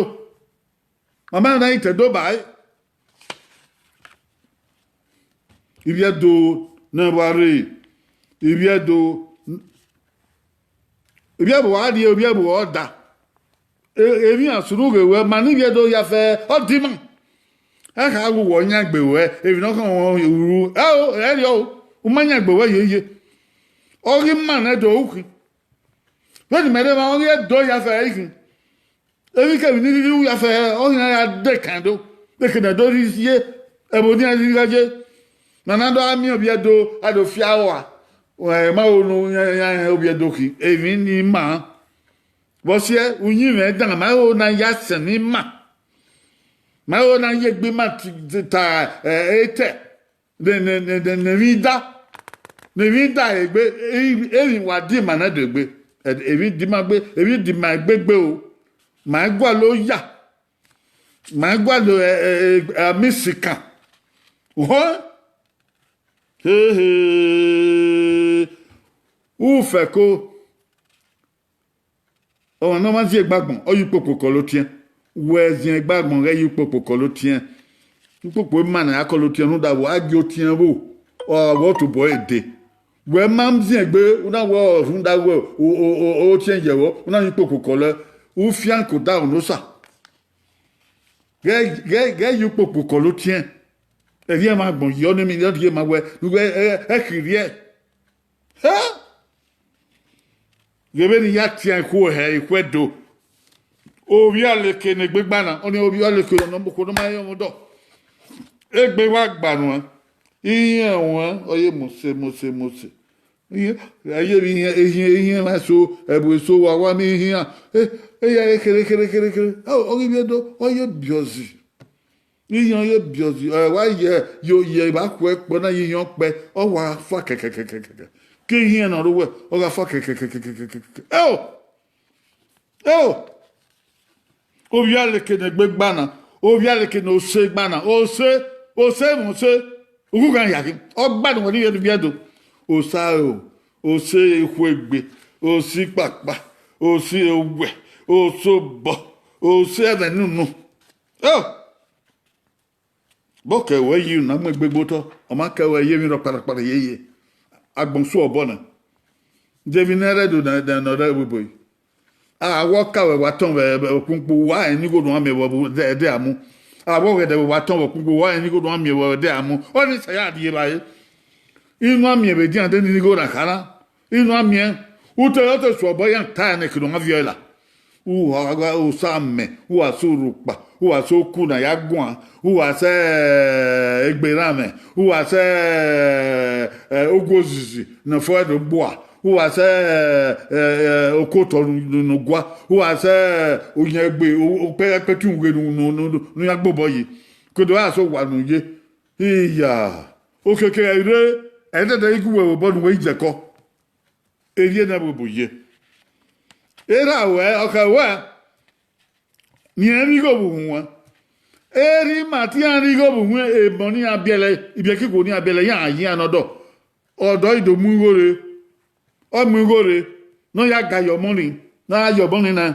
Ma ma ho na i ta do ba ẹre. Ivbi Ẹdo ne wa rre, ivbi Ẹdo, ivbi Ẹdo wa rrie, ivbi Ẹdo ọ da. E, emwi iran sunu ghe ruẹ, ma ne ivbi Ẹdo ya fẹ, ọ di ima. A kha wu wẹ ọ yan egbe ruẹ, emwi ne ọ khọn ru, ẹ o, ẹ rriọ o, u ma yan egbe ruẹ yeye. Ọ ghi ma nẹ do ru khin. Vbene imẹ rre emwa, ọ ghi Ẹdo ya fẹ ru khin. Emwikemwi ni rhirhi ru ya fẹ, ọ khian ya de kan do, ekene do rhie ẹvbo ne iran rhirhi gha ye. Ne a na do gha miẹn ovbi Ẹdo, a do fi aro ua, ẹ ma ho ne iran rẹn ovbi Ẹdo khin, emwi ni ima. Vbe ọ siẹ, uyinmwẹ dan, ma ho ne a ya sẹ ne ima, ma ho ne a ya egbe ima ta, ẹ, etẹ. Ne, ne, ne, ne, ne emwi da, ne emwi da egbe, emwi wa di ima na do egbe, emwi di ima gbe, emwi di ima egbe gbe o, ma i gualọ oya, ma i gualọ, ẹ, ẹ, ẹ, amisikan. Ohọ, hehe, ufẹko. Ọmwa ne ọ ma ziẹn egbe agbọn, ọ ye ukpokpo kọlọ otiẹn. Wẹ ziẹn egbe agbọn ghẹ ye ukpokpo kọlọ otiẹn. Ukpokpo ima ne a kọlọ otiẹn rhunmwuda vbo, a gie otiẹn vbo, ọ vbe tobọ ẹre dee. Wẹ ma ziẹn egbe, u na wẹ ọ rhunmwuda wẹ o, o, o, otiẹn ye vbọ, u na ye ukpokpo kọlọ, u fian ke odaro ne Osa. Ghẹ, ghẹ, ghẹ ye ukpokpo kọlọ otiẹn. Ẹrriẹ mwa agbọn yi, ọ ne emwi ne ọ rhie ma wẹ, ne uwẹ, ẹ, ẹ, ẹ khin rriẹ. Hẹ? Ghe vbene I ya tian ikhuo hẹ ikhuẹdo. Ovbi Aleke ne egbe gba na, ọnii ovbi Aleke ne ọ mu okhuo ne ọ ma rẹn ọmọdọ. Egbe wa gba nuẹn, ihiẹn ruẹn, ọ ye mose, mose, mose. Ihiẹn, a ye vbe ihiẹn, ihiẹn, ihiẹn mwa eso, ẹvbo eso wa wa miẹn ihian. E, e ya khere, khere, khere, khere. Ọ, ọ ghi vbe do, ọ ye biọzi. Ihiẹn ye biọzi, ẹ, wa ye, yo ye vbe akhuẹ kpẹ na ye ihiẹn ọkpẹ, ọ wa fa kẹkẹkẹkẹkẹ. Ke ihiẹn ne ọ rre owẹ, ọ gha fa kẹkẹkẹkẹkẹ. Eo! Eo! Ovbi Aleke ne egbe gba na, ovbi Aleke ne ose gba na, ose, ose mwẹ ose, ughughan ya khin, ọ gba ne uwẹ ne ivbi Ẹdo. Osa ro, ose ikhuegbe, ose ikpakpa, ose owẹ, ose obọ, ose ẹmwẹ nunu. Eo! Bọ kẹ wẹ yi na mu egbe gbe otọ, ọ ma kẹ wẹ ye emwi rhọkpa rhọkpa yeye. Agbọn su obọ na. De emwi ne ẹrẹdo ne, ne, ne ọ rre ẹvbo ebo yi. A wẹ ọ ka wẹ wa tọn vbe, vbe okpukpu, wa rẹn ni igho ne uwa miẹn vbe ẹdẹ a mu. A wẹ ọghẹdẹ vbe wa tọn vbe okpukpu, wa rẹn ni igho ne uwa miẹn vbe ẹdẹ a mu. Ọnii sa ya rhie evbare. Inu a miẹn vbe edian de ni igho na kha na. Inu a miẹn. U te, ọ te su obọ iran ta ẹnẹ ke ne ọ ma viọ ẹre la. Uwa gha osa mẹ, uwa sẹ urhukpa, uwa sẹ oku ne a ya guan, uwa sẹ, eh, egbe erhanmwẹ, uwa sẹ, eh, ogu ozizi ne ọ fo ẹdẹ ogbua, uwa sẹ, eh, eh, okotọ ne, ne, ne ọ gua, uwa sẹ, eh, oyan egbe, o-, okpẹ-, ẹkpẹti uhunmwu ne, ne, ne, ne, ne iran gbe obọ yi. Ke do gha sẹ owa ne u ye. Iya, okiekie rre, ẹdẹdẹ i gu wẹ vbe obọ ne uwẹ i jẹkọ. Erriẹ ne ẹvbo ebo ye. Erha ruẹ, ọ khẹ ruẹ, ne irẹn rhie igho vbe uhunmwu uwẹ. Erha ima te iran rhie igho vbe uhunmwu, emọ ne iran biẹlẹ, ibiẹkikhuo ne iran biẹlẹ, iran ye iran ne ọdọ. Ọdọ i do mu igho rre, ọ mu igho rre, ne ọ ya ga ye ọmọ ni, ne a ya ọmọ ni na,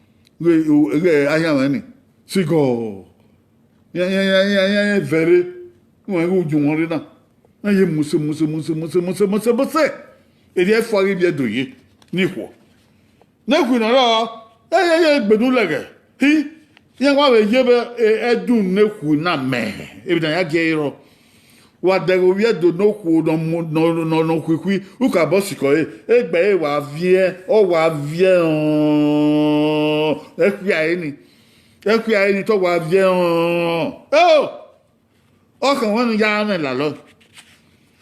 Ghe, ghe ahianmwẹ ni, sigọ. Iran, iran, iran, iran, iran vẹre, iran ghe uju wọn rre na. Iran ye muse, muse, muse, muse, muse, muse, muse. Erriọ ẹfua ghi vbiẹ do ye ne ikhuo. Ne ekhui na rrọọ, ẹ, ẹ, ẹ, gbenu lẹghẹ. Hi, iran wa vbe ye vbe, e, ẹdun ne ekhui na mẹ, emwi ne a ya gie ẹre rrọọ. Wa dẹghe ovbi Ẹdo ne okhuo nọ mu, nọ, nọ, nọ khuikhui, u ka bọ sikọ ẹre, egbe ẹre wa viẹ, ọ wa viẹ ọnrẹn, ẹkhuiae ni, ẹkhuiae ni te ọ wa viẹ ọnrẹn. Eo! Ọkhan wẹ ne ya mwẹ lalọ.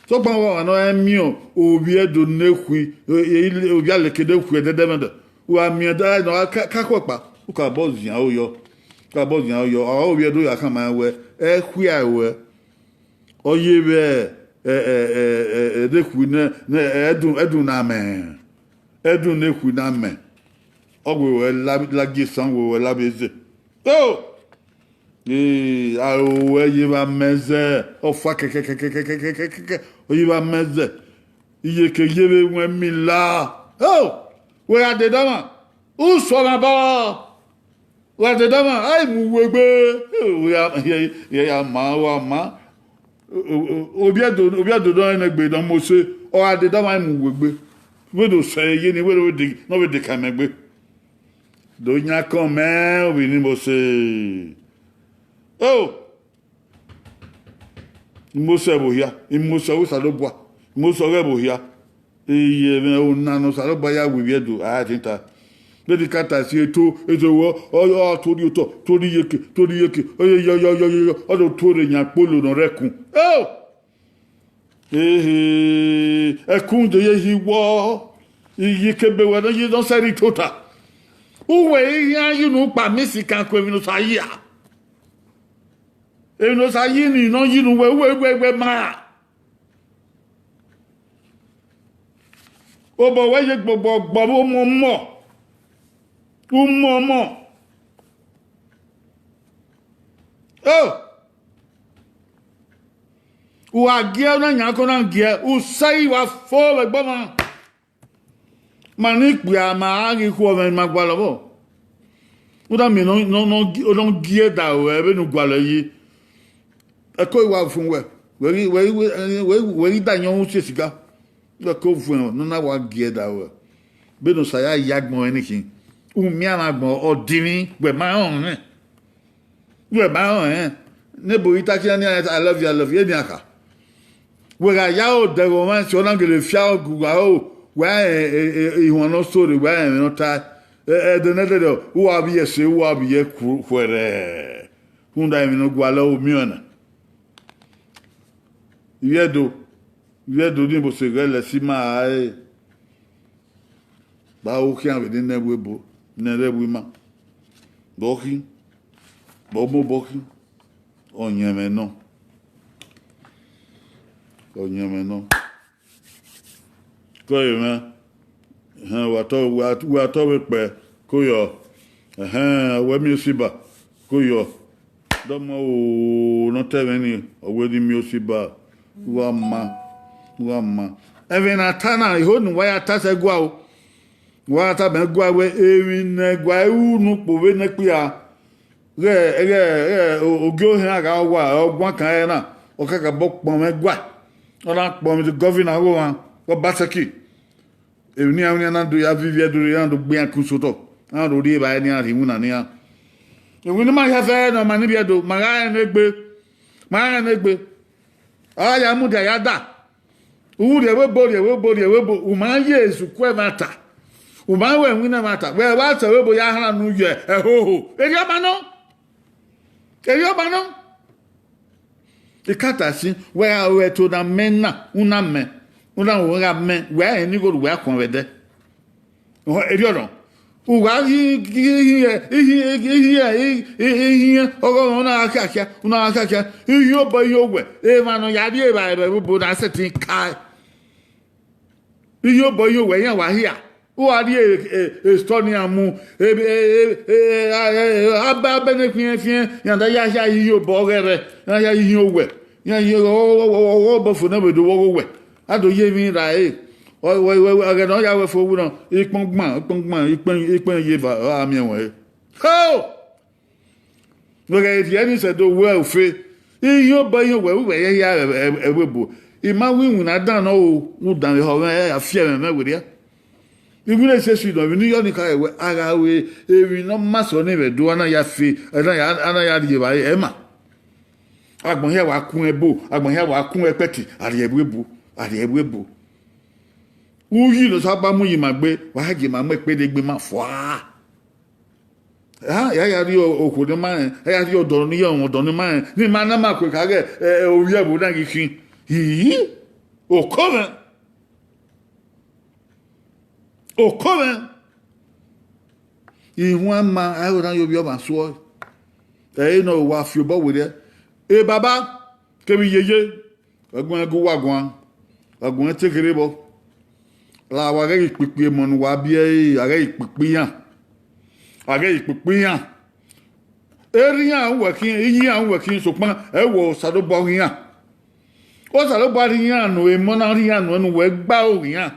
Sokpan wa ọmwa ne ọ miẹn ovbi Ẹdo ne khui, ovbi Aleke ne khui ẹdẹdẹmwẹdẹ, wa miẹn da nọ ka, ka khuẹ kpa, u ka bọ zian aro yọ, u ka bọ zian aro yọ. Ọ ovbi Ẹdo ya khama wẹ, ẹkhuiae ruẹ, ọ ye vbe, ẹ, ẹ, ẹ, ẹ, ẹdekhui nẹ, nẹ, ẹdun, ẹdun na mẹ, ẹdun ne khui na mẹ, ọ wẹ ruẹ la, la gie esan, wẹ ruẹ la vbe ze. O! Ee, aro ruẹ ye vbe amẹ zẹ, ọ fa kẹkẹkẹkẹkẹkẹkẹkẹ, ọ ye vbe amẹ zẹ. Iyeke ye vbe wẹn mi la. O, wẹ gha dede ọmwa, u sọ ọmwa ba. Wẹ gha dede ọmwa, a i mu uwu egbe. O, wẹ ya, ya, ya ma, wa ma. O, o, o, ovbi Ẹdo, ovbi Ẹdo nọ nẹ egbe nọ Mose, ọ gha dede ọmwa, a i mu uwu egbe. Wẹ do sẹ ye ni, wẹ do de, ne ọ vbe de ka mẹ egbe. Do yan kọn mẹ, ovbi ni Mose. O, Mose vbe ohia, Mose ọghe Osanobua, Mose ọghe vbe ohia. Iye mwẹ, ona ne Osanobua ya wu ivbi Ẹdo, a tin ta. Vbene I ka ta si eto, eto wọ, ọ, ọ, tori otọ, tori iyeke, tori iyeke, ọ, yọ, yọ, yọ, yọ, yọ, yọ, ọ do tuorre yan kpolo ne ọ rre ẹkun. O! Ehe, ẹkun do ye hi wọ, iyeke be wẹ ne ọ ye ne ọ sẹrri tota. Uwẹ i khian ye unu kpa mẹ isikan ku emwi ne Osa yi a. Emwi ne Osa yi ni, ne ọ yi ne uwẹ, uwẹ, uwẹ, uwẹ ma. Obọ wẹ ye gbọgbọgbọ vbe umọmọ. Umọmọ. O! Uwa giẹ, u na yan ko na giẹ, u sẹ i wa fo vbe ẹgbọmwa. Ma ne ikpia ma ghi khuọ mwẹ, ma gualọ vbọ. U na miẹn ne ọ, ne ọ, ne ọ gi-, ne ọ gie da ruẹ vbene u gualọ yi. Ẹko i wa fun wẹ, wẹ ghi, wẹ ghi, wẹ ghi, wẹ ghi da yọn ru si esiga. Wẹ ko vuẹn ne ọ na wa gie da ruẹ. Vbene Osa ya yi agbọn ẹre ni khin, u miẹn amwa agbọn ọdinmwi, wẹ ma rẹn ọnrẹn. Wẹ ma rẹn ọnrẹn. Ne ebo ghi ta khian nian, "I love you, I love you," enian kha. Wẹ gha ya aro dẹghẹ ọmwa ẹse, ọ na gele fia ọgugha aro, wẹ a rẹn, e, e, ihuan ne ọ sore, wẹ a rẹn ẹmwẹ ne ọ tae. Ẹ, ẹdẹ ne ẹdẹdẹ, uwa vbiẹ ẹse, uwa vbiẹ khuẹrhẹ. Rhunmwuda emwi ne ọ gualọ, u miẹn ọna. Ivbi Ẹdo, ivbi Ẹdo ni Mose ghẹ lẹ ẹse ima rae. Vbe aro khian vbe ne nẹ ẹvbo ebo, ne ẹre ẹvbo ima. Vbe ọ khin, vbe ọ mobọ khin, ọ yẹn mwẹ nọ. Ọ yẹn mwẹ nọ. Kọe mwẹ, ẹhẹn, wa tọ, wa, wa tọ vbe kpẹ, ko yọ. Ẹhẹn, wẹ miẹn osiba, ko yọ. Dọmọ o, ne ọ ta ẹmwẹ ni, ọ wẹ ne I miẹn osiba, u gha ma, u gha ma. Ẹmwẹ ne a ta na, eho ne uwa ya ta sẹ ẹguae o. Uwa ya tama ẹguae wẹ, emwi ne ẹguae ru ne ukpo vbe ne ẹkpia, ghẹ, ghẹ, ghẹ, o-, ogie ohẹn a gha wa, ọ guan kan ẹre na, ọ kakabọ kpọnmwẹ ẹguae, ọ na kpọnmwẹ the governor ọghe ọmwa, Obaseki. Emwi ne iran winna na do ya viọ ivbi Ẹdo rre, iran do gbe iran kun sotọ, iran do rri evbare ne iran rhie iwinna ne iran. Emwi ne ima hia fẹ ne ọ ma ne ivbi Ẹdo, ma gha rẹn ne egbe, ma gha rẹn ne egbe. A ya mudia ya da. U rhie ẹvbo ebo, rhie ẹvbo ebo, rhie ẹvbo ebo, u ma ye esuku ẹmwata, u ma ru ẹwinna ẹmwata, wẹ wa sẹ ẹvbo ebo ya hran ne u ye ẹhoho. Erriọ ọma nọ, erriọ ọma nọ. I ka ta sin, wẹ gha ru ẹto na mẹ na, u na mẹ, u na ru gha mẹ, wẹ a rẹn ne igho ne uwẹ a khuan vbe ẹdẹ. Erriọ nọ, uwa ghi, ghi, ghi, ghi, ghi, ghi, ghi, ghi, ghi, ọghọghọ na gha khiakhia, u na gha khiakhia, ihiẹn obọ ihiẹn owẹ, emwa ne ọ ya rri evbare vbe ẹvbo ebo na sẹtin kae. Ihiẹn obọ ihiẹn owẹ iran wa hia. U gha rhie, e, e, store ne iran mu, e, e, e, e, a, e, e, abẹ, abẹ ne fiẹnfiẹn, iran da ya hia ihiẹn obọ ọghẹrhẹ, iran hia ihiẹn owẹ, iran hia ọghọ, ọghọ, ọghọ, ọghọ obọ fo ne vbe do vbe ọghọ owẹ. A do ye emwi ra ẹre. Ọ, wẹ, wẹ, wẹ, ẹghẹ ne ọ ya wẹ fo winna, ikpọn gban, ikpọn gban, ikpẹn, ikpẹn ye eva, a miẹn ẹwẹn ẹre. Ho! Vbe ẹghẹ rhie ni sẹ do wẹ ofe, ihiẹn obọ ihiẹn owẹ, uwẹ ye hia ẹ, ẹ, ẹvbo ebo. I ma wẹ iwinna dan nọ o, u danmwehọ mwẹ, ẹ ya fi ẹmwẹ mwẹ werriẹ. Iwinna esesi nọ, emwi ne I yọ ni khare wẹ, a gha ru emwi ne ọ ma sẹ ọnii vbe Ẹdo, a na ya fi, a na ya, a na ya rri evbare, ẹ ma. Agbọn hia wa kun ẹbo, agbọn hia wa kun ẹkpẹti, a rhie ẹvbo ebo, a rhie ẹvbo ebo. Uyi ne Osanobua mu yi ima gbe, wa gha gie ima mu ẹkpẹdẹ egbe ima fua. A, ya ya rhie okhuo ne ma rẹn, a ya rhie ọdọ ne ọ rọnmwẹ ọdọ ne ma rẹn, ne ima na ma kue kha ghẹ, ẹ, ẹ, ovbi ẹvbo na ghi khin. Ii, oko mwẹ, oko mwẹ. Ihuan ma, a i ho na ye ovbi ọmwa suọ. Ẹ i re ne ọ wa fi obọ werriẹ. E baba, kevbe iyeye, ẹguẹn gu wa guan, ẹguẹn te kherhe vbọ. La wa ghẹ ghi kpikpi emọ ne uwa biẹ ẹre, a ghẹ ghi kpikpi iran, a ghẹ ghi kpikpi iran. Erha iran uwẹ khin, iye iran uwẹ khin, sokpan ẹ wẹ Osanobua ọ ghi iran. Osanobua rhie iran nu, emọ na rhie iran nu, ne uwẹ gba aro ghe iran.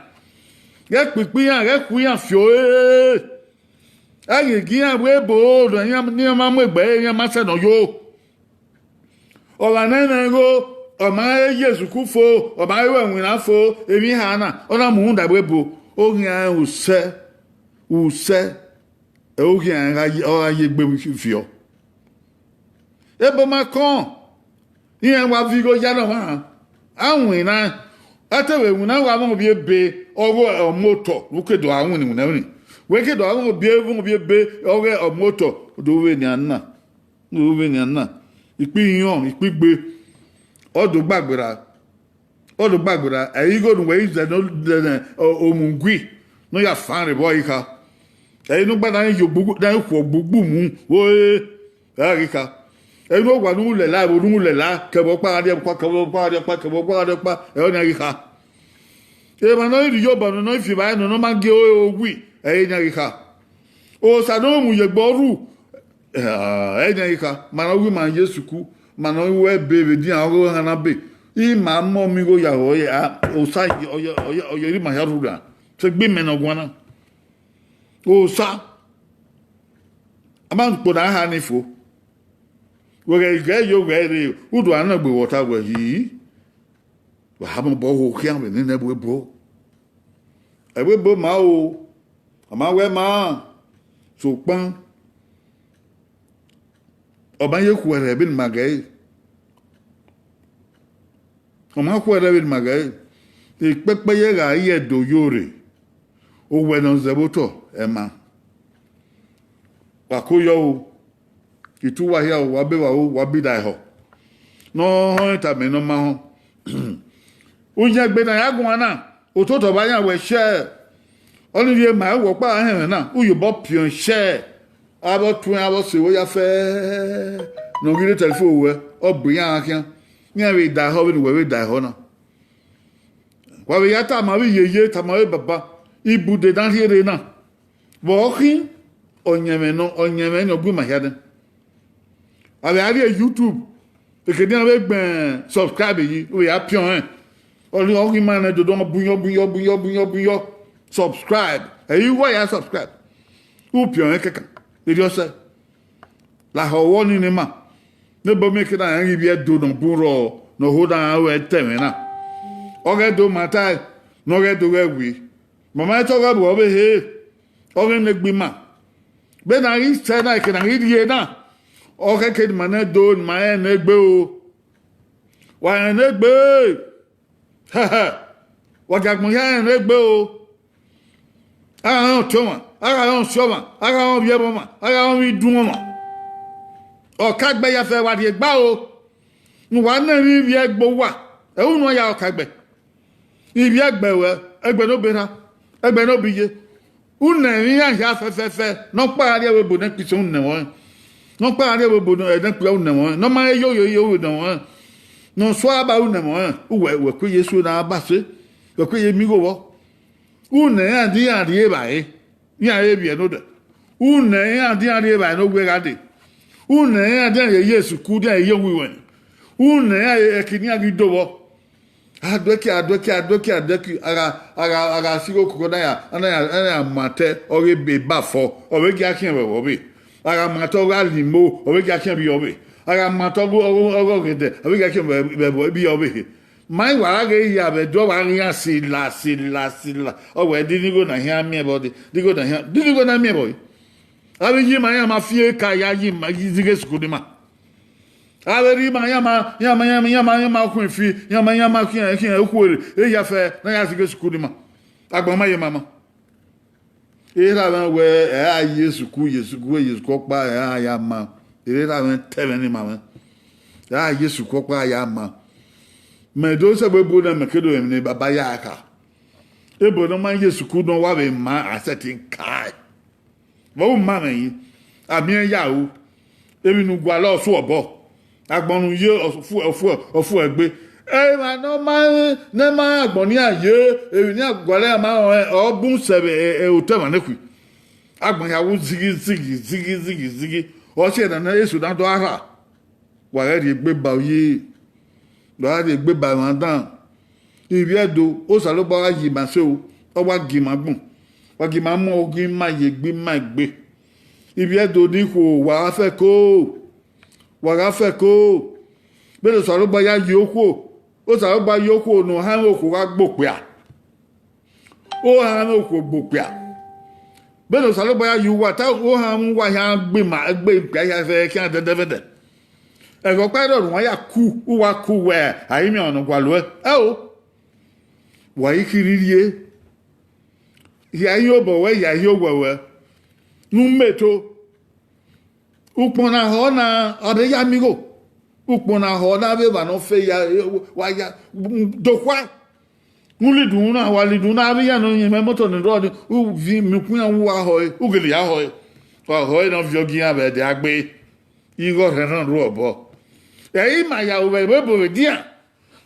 Ghẹ kpikpe iran, ghẹ khu iran fiore. Ẹ ghi gie iran vbe ebo ne iran ma mu egbe ẹre, iran ma sẹ ne ọ yo. Ọmwa ne ẹmwẹ igho, ọ ma he ye esuku fo, ọ ma he ru ẹwinna fo, emwi eha na, ọ na mu rhunmwuda vbe ebo, oghian usẹ, usẹ, ẹ, oghian gha ye, ọ gha ye egbe viọ. Ebo ma kọn, iran wa viọ igho ya ne ọmwa han. A winna, a te vbe winna wa mwẹ ovbi ebe, ọghe ọmotọ, ne u ke do a winna iwinna ẹrinmwi. Wẹ ke do a mwẹ ovbi ebe, ovbi ebe, ọghe ọmotọ, do vbe nian na. Vbe nian na, ikpẹ iyọn, ikpẹ igbe, ọ do gbagberra, ọ do gbagberra, ẹ i igho ne uwẹ i zẹ ne ọ, ne, ne, o, omugui ne ọ ya fan rre vbe ọre kha. Ẹ i ne u gba na ye ogbugbu, na ye okhuo ogbugbu mu, ore, ẹ ghi kha. Ẹ i ne owa ne u lẹla, ẹvbo ne u lẹla, kevbe ọkpa gha rrie ọkpa, kevbe ọkpa gha rrie ọkpa, kevbe ọkpa gha rrie ọkpa, ẹ ọnii ghi kha. Emwa ne ọ rhie iyobọ nọ, ne ọ fi evbare nọ, ne ọ ma gie ore owi, ẹ i ọnii ghi kha. Osa ne ọ mu ye egbe ọ rhu, ẹ, ẹ i ọnii ghi kha. Ma ne ọ ghi ma ye esuku, ma ne ọ ghi ru ẹbe vbe edian ọghe ohan na be. Ima mọ ọmọ igho ya ho, ọ ye, a, osa ye, ọ ye, ọ ye, ọ ye rhie ima hia rhurhu ra. Sẹ egbe imẹ ne ọ guan na. Osa. A ma kpo na ha ni fo. Wẹ ghẹ ghẹ yo ghẹ rre, u do a nọ egbe vbe ọta wẹ hi. Wa ha mobọ ho khian vbe nene ẹvbo ebo. Ẹvbo ebo ma o, a ma wẹ ma, sokpan ọ ma ye khuẹrhẹ vbene ima ghẹ re. Ọ ma khuẹrhẹ vbene ima ghẹ re. Ekpẹkpẹ ye gha ye ẹdẹ oyore, owẹ ne ọ zẹ vbe otọ, ẹ ma. Wa ko yọ o, itu uwa hia o, wa be vba o, wa be da ehọ. Ne ọ họẹn tama ne ọ ma họn. Uyẹngbe ne a ya guan na, ototọ vbe a yan wẹ shẹ. Ọnii rhie ma ẹvbo ọkpa hẹnmwẹ na, u ye obọ piọn shẹ. Avbe ọtuẹn, avbe ọse vbe ya fẹ ne ọ ghi rre telephone ruẹ, ọ bu iran gha khian. Iran vbe da ehọ vbene uwẹ vbe da ehọ na. Wa vbe ya tama avbe iyeye, tama avbe baba, ibude ne a rhie rre na. Vbe ọ khin, ọyẹnmwẹ nọ, ọyẹnmwẹ ni ọ gu ima hia nẹ. A vbe a rrie YouTube, eke ne iran vbe gbẹn subscribe yi, u vbe ya piọn rẹn. Ọ ghi ma nẹ dodo, ọ bun yọ, bun yọ, bun yọ, bun yọ, bun yọ. Subscribe. Ẹ i wa ya subscribe. U piọn rẹn kẹkan, erriọ sẹ. Lahọ vbọ ni ne ima. Ne ebo miẹn eke na rẹn ghi vbiẹ do ne ọ bun rrọọ, ne ọ ho na ruẹ te ẹmwẹ na. Ọ ghẹ do ma tae, ne ọ ghẹ do ghẹ wi. Ma ma te ọghe ẹvbo ọvbehe, ọ ghi ne egbe ima. Vbene a ghi sẹ na, eke ne a ghi rhie na, ọ khẹke ne ima nẹ do, ne ima rẹn ne egbe o. Wa rẹn ne egbe. Wa gie agbọn hia rẹn ne egbe o. A gha rẹn ọtiọnmwa, a gha rẹn ọsiọmwa, a gha rẹn ovbi ẹmwẹ ọmwa, a gha rẹn ovbi idun ọmwa. Ọkagbẹ ya fẹ wa rhie gba o. Ne uwa nẹ emwi ivbi ẹgbẹ uwa, ẹ unu ya ọkagbẹ. Ivbi ẹgbẹ ruẹ, ẹgbẹ ne ọ be erha, ẹgbẹ ne ọ be iye. U nẹ emwi iran hia fẹfẹfẹ, ne ọ kpa gha rrie ẹvbo ebo ne ẹkpisa u nẹ ẹmwẹ ọnrẹn. Ne ọ kpa gha rrie ẹvbo ebo ne ẹkpisa u nẹ ẹmwẹ ọnrẹn. Ne ọ ma he yo yo yo ne ẹmwẹ ọnrẹn. Ne ọ sua ba u nẹ ẹmwẹ ọnrẹn. Uwẹ, wẹ ku Jesu na ba sẹ. Wẹ ku ye miẹn igho vbọ. U nẹ iran di iran rhie evbare, iran re vbiẹ ne odẹ. U nẹ iran di iran rhie evbare ne ọ wẹ gha dee. U nẹ iran di iran ye esuku, di iran ye owiwẹ. U nẹ iran ẹki ne iran ghi do vbọ. Aduẹki, aduẹki, aduẹki, aduẹki, a gha, a gha, a gha si igho koko na ya, a na ya, a na ya ma otọ ọghe ebe eba fọ, ọ vbe gie a khian vbe ẹvbo ọvbehe. A gha ma otọ ọghe alimo, ọ vbe gie a khian vbe ọvbehe. A gha ma otọ ọghe, ọghe, ọghe ọghẹdẹ, ọ vbe gie a khian vbe, vbe, vbe ọvbehe. Ma i wa gha ghe ya vbe ẹdẹ, ọ wa ghi iran sila, sila, sila. Ọ wẹ, de ne igho na khian miẹn vbọ dee, de igho na khian, de ne igho na miẹn vbọ re? Avbe iye ima iran ma fi eka ya ye ima, ye zighi esuku ne ima. Avbe erha ima iran ma, iran ma, iran ma, iran ma, iran ma khuẹn fi, iran ma, iran ma khian, khian ukhuere, eya fẹ ne a ya zighi esuku ne ima. Agbọn ma ye ima ma. Erha mwẹ wẹ, ẹ a ye esuku, ye esuku, ye esuku ọkpa, ẹ a ya ma. Erha mwẹ te ẹmwẹ ne ima mwẹ. Ẹ a ye esuku ọkpa ya ma. Mẹ do sẹ vbe ebo nẹ, mẹ ke do emwi ne baba ya kha. Ebo ne ọ ma ye esuku ne ọ wa vbe ma, a sẹtin kae. Vbe u ma mwẹ yi, a miẹn ya ru, emwi ne u gualọ ọ suọ obọ, agbọn ne u ye ọ fu, ọ fu, ọ fu ẹgbe. Emwa ne ọ ma, ne ma agbọn nian ye, emwi ne a gualọ iran ma rẹn, ọ bun sẹ vbe, ẹ, ẹ, otọ ẹmwẹ nekhui. Agbọn hia wu zighi, zighi, zighi, zighi, zighi. Ọ si ẹre ne eso na do a rha. Wa ghẹ rhie egbe ba uyi. Wa rhie egbe ba emwa dan. Ivbi Ẹdo, Osanobua wa yi ima ẹse o, ọ wa gie ima agbọn, wa gie ima mu ọghe ima ye egbe ima egbe. Ivbi Ẹdo ne ikhuo, wa gha fẹko, wa gha fẹko. Vbene Osanobua ya yi okhuo, Osanobua ya okhuo ne ohanmwẹ okhuo gha gbe okpia. Ohanmwẹ okhuo gbe okpia. Vbene Osanobua ya yi uwa, te ohanmwẹ uwa hia gbe ima, gbe okpia hia fẹ khian dẹdẹvẹdẹ. Ẹghẹ ọkpa rrọọ ne uwa ya ku, uwa ku wẹ a i miẹn ọmwa ne ọ gualọ ruẹ. Ẹo, wa i khirhi rhie, hia i obọ ruẹ, hia i owẹ ruẹ, ne u miẹn eto. Ukpọn na họ na, ọ rhe ya miẹn igho. Ukpọn na họ na vbe evba ne ọ fe ya, wa ya, dokhua. U lidun na, wa lidun na, avbe iran ne ọ yin mwẹ imọto ni rrọọ ni, u viọ miẹn ukpọn iran, u wa họe, u gele ya họe. Wa họe ne ọ viọ gie iran vbe ẹdẹ agbe. Igho rhẹnrhẹn ru obọ. Ẹ i ma ya ru vbe ebo vbe edian.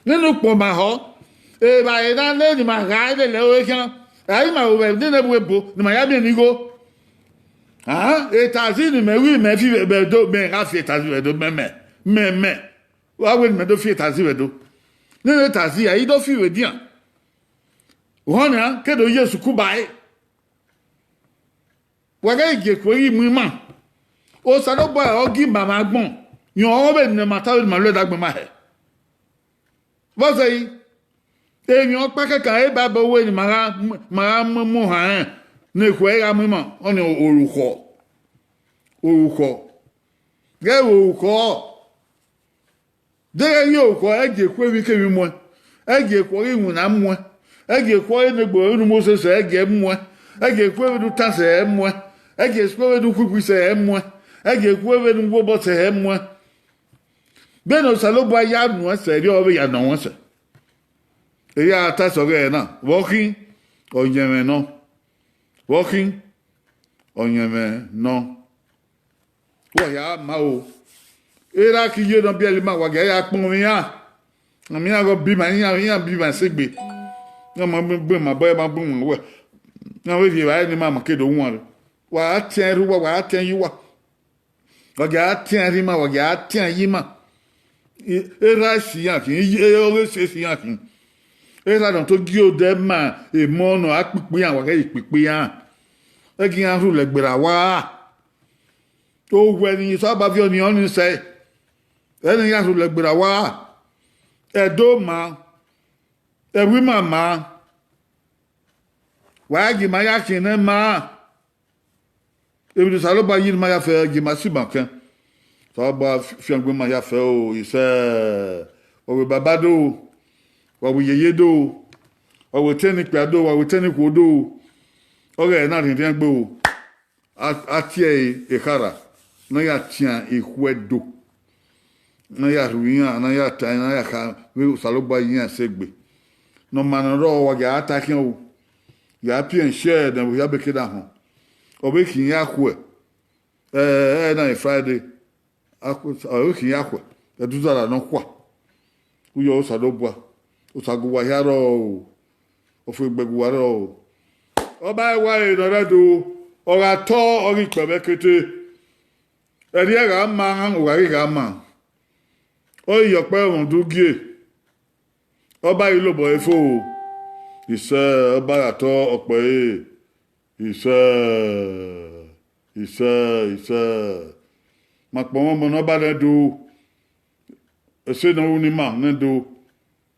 Nene ukpọn ma họ, evbare na nene ima gha lele ẹre khian, ẹ i ma ru vbe nene ẹvbo ebo ne ima ya miẹn ne igho. Taxi ne imẹ ru, imẹ fi vbe Ẹdo, mẹ gha fi taxi vbe Ẹdo, mẹ, mẹ, mẹ, mẹ. Wa wẹ ne imẹ do fi taxi vbe Ẹdo. Nene taxi, ẹ i do fi vbe edian. Uhọn nian, ke do ye sukuru ba ẹre. Wa ghẹ gie ekhue ghi mu ima. Osanobua ọ gie ima mwẹ agbọn, rẹn ọ vbe ne ma ta vbene ma lu ẹdẹ agbọn ima hẹ. Vbọzẹ i, emwi ọkpa kẹkan, e Baibol wẹ ne ima gha, ma gha mu, mu ohan rẹn, ne ekhue gha mu ima, ọnii orukhọ. Orukhọ. Ghẹ vbe orukhọ. Deghẹ ghi orukhọ, ẹ gie ekhue emwikemwi muẹn, ẹ gie ekhue ọghe iwinna muẹn, ẹ gie ekhue ọghe enegbe ọre unu Mosis ẹ gie muẹn, ẹ gie ekhue vbene u tan sẹ ẹ muẹn, ẹ gie ekhue vbene u khuikhui sẹ ẹ muẹn, ẹ gie ekhue vbene u wobọ sẹ ẹ muẹn. Vbene Osanobua ya nuẹn sẹ, erriọ ọ vbe ya nọ ruẹn sẹ. Erriọ a ta sẹ ọghe ẹre na, vbe ọ khin, ọ yẹn mwẹ nọ. Vbe ọ khin, ọ yẹn mwẹ nọ. Wa ya ma o. Erha ke iye ne ọ biẹlẹ ima, wa gie ya kpọnmwẹ iran. Ọmọ iran ghe ọ bi ima, iran, iran bi ima sẹ egbe. Iran ma bu ima, bọ iran ma bu ima wẹ. Iran vbe rhie evbare ne ima ma ke do wan rre. Wa ra tian rre uwa, wa ra tian ye uwa. Wa gie a tian rhie ima, wa gie a tian ye ima. I-, erha si iran khin, i-, ọghe esi si iran khin. Erha ne ọ to gie odẹ ma emọ ne ọ ra kpikpe iran, wa ghẹ ye kpikpe iran. Ẹ gie iran rhulẹ gberra wa. Owẹ ne Osanobua viọ ni ọnii sẹ, ẹ ne iran rhulẹ gberra wa. Ẹdo ma, ẹvbo ima ma, wa gie ima ya khian ne ma. Emwi ne Osanobua yi ne ima ya fẹ, gie ima si ima kẹn. Osanobua fiangbe ima ya fẹ o, isẹ. Wa wẹ baba do, wa wẹ yeye do, wa wẹ etẹn ne ikpia do, wa wẹ etẹn ne ikhuo do. Ọghẹ na rhiẹnrhiẹn gbe o. A, a tie ẹre ekhara, ne a ya tian ikhuo Ẹdo, ne a ya rhie iran, ne a ya ta, ne a ya kha vbe Osanobua yi iran sẹ egbe. Ne ọ ma ne ọ rrọọ, wa gie a ta khian o, ya piẹn share ne ẹvbo hia be ke na họn. Ọ vbe khian iran khuẹ, ẹ, ẹ na Friday, a khu-, ọ vbe khian iran khuẹ, ẹdẹ uzara nọkhua. Uyọ Osanobua, Osaguwa hia rrọọ o, ọ fo egbe gu uwa rrọọ o. Ọ ma wa re ne ọ rre do, ọ gha tọ, ọ ghi kpẹ vbe kete. Ẹrriẹ gha ma, u gha ghi gha ma. Ọ ghi ye ọkpẹ rhunmwuda ugie, ọ ba ghi lobọ ẹre fo o. Isẹ, ọ ba gha tọ ọkpẹ ẹre. Isẹ, isẹ, isẹ. Ma kpọnmwẹ ọmọ ne ọ ba nẹ do. Ẹse ne ọ ru ne ima nẹ do.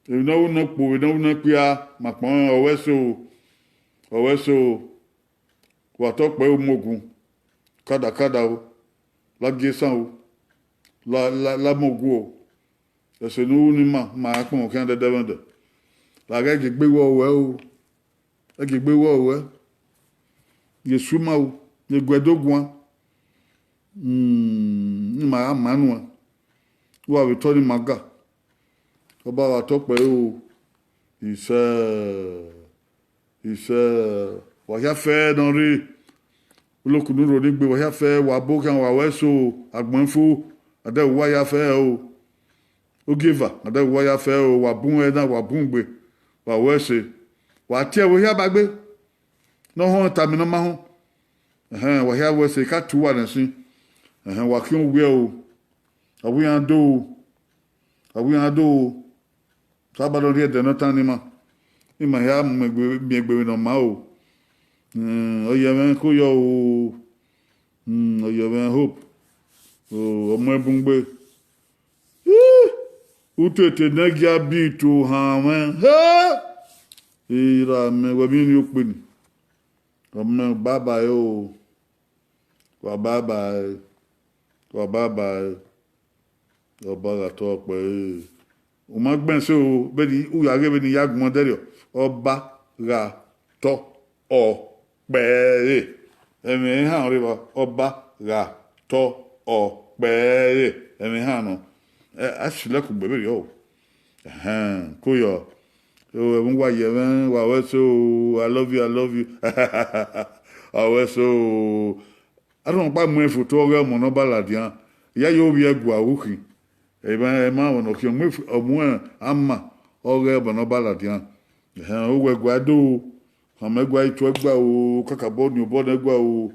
Emwi ne ọ ru ne okpo, emwi ne ọ ru ne okpia, ma kpọnmwẹ, ọ wẹ ẹse o. Ọ wẹ ẹse o. Wa tọ ọkpẹ ẹre mu ogun. Kada kada o. La gie esan o. La, la, la mu ogun o. Ẹse ne u ru ne ima, ma ra kpọnmwẹ khian dẹdẹmwẹdẹ. La ghẹ gie egbe wẹ ruẹ o. Ẹ gie egbe wẹ ruẹ. Ye su ima o. Ye gu Ẹdo guan. Mm, ne ima gha ma nuẹn. Wa vbe tọ ne ima ga. Ọ ba gha tọ ọkpẹ ẹre o. Isẹ, isẹ, wa hia fẹ ne ọ rre. Uloku ne u rro ni gbe, wa hia fẹ, wa bo khian, wa wẹ ẹse o, agbọn fo, a dẹ wa hia fẹ o. Ogieva, a dẹ wa hia fẹ o, wa bun ẹre na, wa bun gbe, wa wẹ ẹse. Wa tie ẹvbo hia ba gbe. Ne ọ họn tama ne ọ ma họn. Ẹhẹn, wa hia wẹ ẹse, ka tu uwa nẹ ẹsin. Ẹhẹn, wa khian owiẹ o. A wẹ iran do o. A wẹ iran do o. Taba nọ rhie ẹdẹ ne ọ tan ne ima, ima hia miẹn egbe vbene ọ ma o. Ọ yẹ mwẹ ko yọ o. Ọ yẹ mwẹ hope. Ọ mu ẹbun gbe. Utete ne ẹ gia bi to han mwẹ. He, ira mẹ, wẹ vbe rin okpeni. Ọ mẹ bye bye o. Wa bye bye. Wa bye bye. Ọba gha tọ ọkpẹ ẹre. U ma gbẹn so, vbene u ya ghe vbene I ya gbọn dẹrriọ, ọba gha tọ ọkpẹ ẹre. Ẹmwẹ ehan ọre evba, ọba gha tọ ọkpẹ ẹre. Ẹmwẹ ehan nọ. A silẹkugbe vberriọ o. Ẹhẹn, ko yọ. Ẹvbo wa ye mwẹ, wa wẹ so, I love you, I love you. A wẹ so. Arọmọkpa mu ifoto ọghe ọmọ ne ọ ba ladian, ya ye ovbi ẹguae ukhin. Emwa, emwa vbọ ne ọ khian mu ifu-, ọ mu ama ọghe ọmọ ne ọ ba ladian. Ẹhẹn, uwu ẹguae do, khama ẹguae, itu ẹguae o, kakabọ ni obọ ne ẹguae o.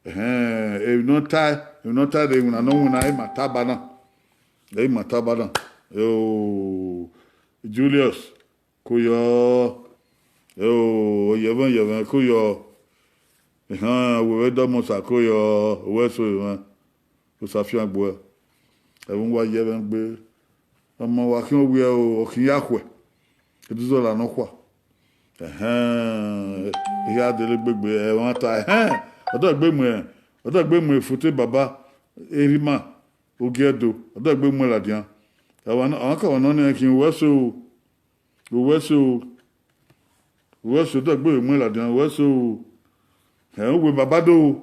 Ẹhẹn, emwi ne ọ tae, emwi ne ọ tae rre iwinna ne ọ winna, ima taba na. Ima taba na. Julius, ko yọ. Eo, ọyẹmwẹ, ọyẹmwẹ, ko yọ. Ehan, wẹ vbe dọmọ Osa, ko yọ. Owẹ so emwa, Osa fiangbe uẹ. Ẹvbo wa ye mwẹ gbe. Ọmọ wa khian owiẹ o, ọ khian ya khuẹ. Eduzola nọkhua. Ẹhẹn, ehia dele gbegbe, ẹmwata, ẹhẹn, ọdọgbe mu, ọdọgbe mu ifoto baba, erha ima, ogie Ẹdo, ọdọgbe mu ladian. Ọmwa ka ọmwa nọ nẹ khin, owẹ so, owẹ so, owẹ so, ọdọgbe mu ladian, owẹ so. Ẹhẹn, uwu baba do.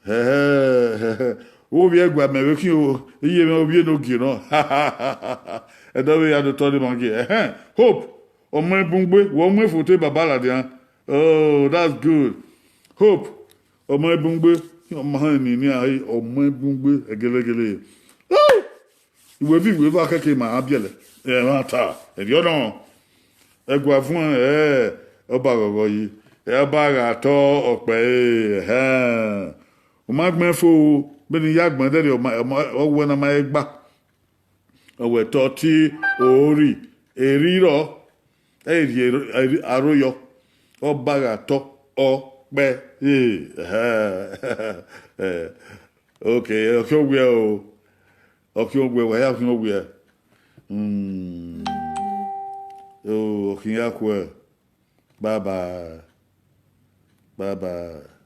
Hẹhẹ, hẹhẹ. Ovbi ẹguae mẹ vbe khin o, iye mwẹ ovbi enogie nọ. Ẹdẹ vbe ya do tọ ne ima gie. Ẹhẹn, Hope, ọmọ Ẹbungbe, wẹ ọ mu ifoto baba ladian. Oh, that's good. Hope, ọmọ Ẹbungbe, ọ ma hẹn ni, ni a re, ọmọ Ẹbungbe, ẹgẹlẹgẹlẹ. Woo! Iwevbi iweva kẹkẹ ma a biẹlẹ. Ẹmwata, ẹvbi ọnọ. Ẹguae vuọn, ẹ, ọba ghọghọ yi. Ẹ, ọba gha tọ ọkpẹ ẹre, ẹhẹn. U ma gbẹn fo, vbene I ya gbẹn dẹrriọ, ọ ma, ọ ma, ọ wẹ ne a ma he gba. Ọ wẹ tọ ọti, ori, eri rọ, ẹ i rhie aro yọ. Ọba gha tọ ọkpẹ ẹre, ẹhẹn. Ok, ọ khian owiẹ o. Ọ khian owiẹ, wa ya khian owiẹ. Mm. O, ọ khian ya khuẹ. Bye bye. Bye bye.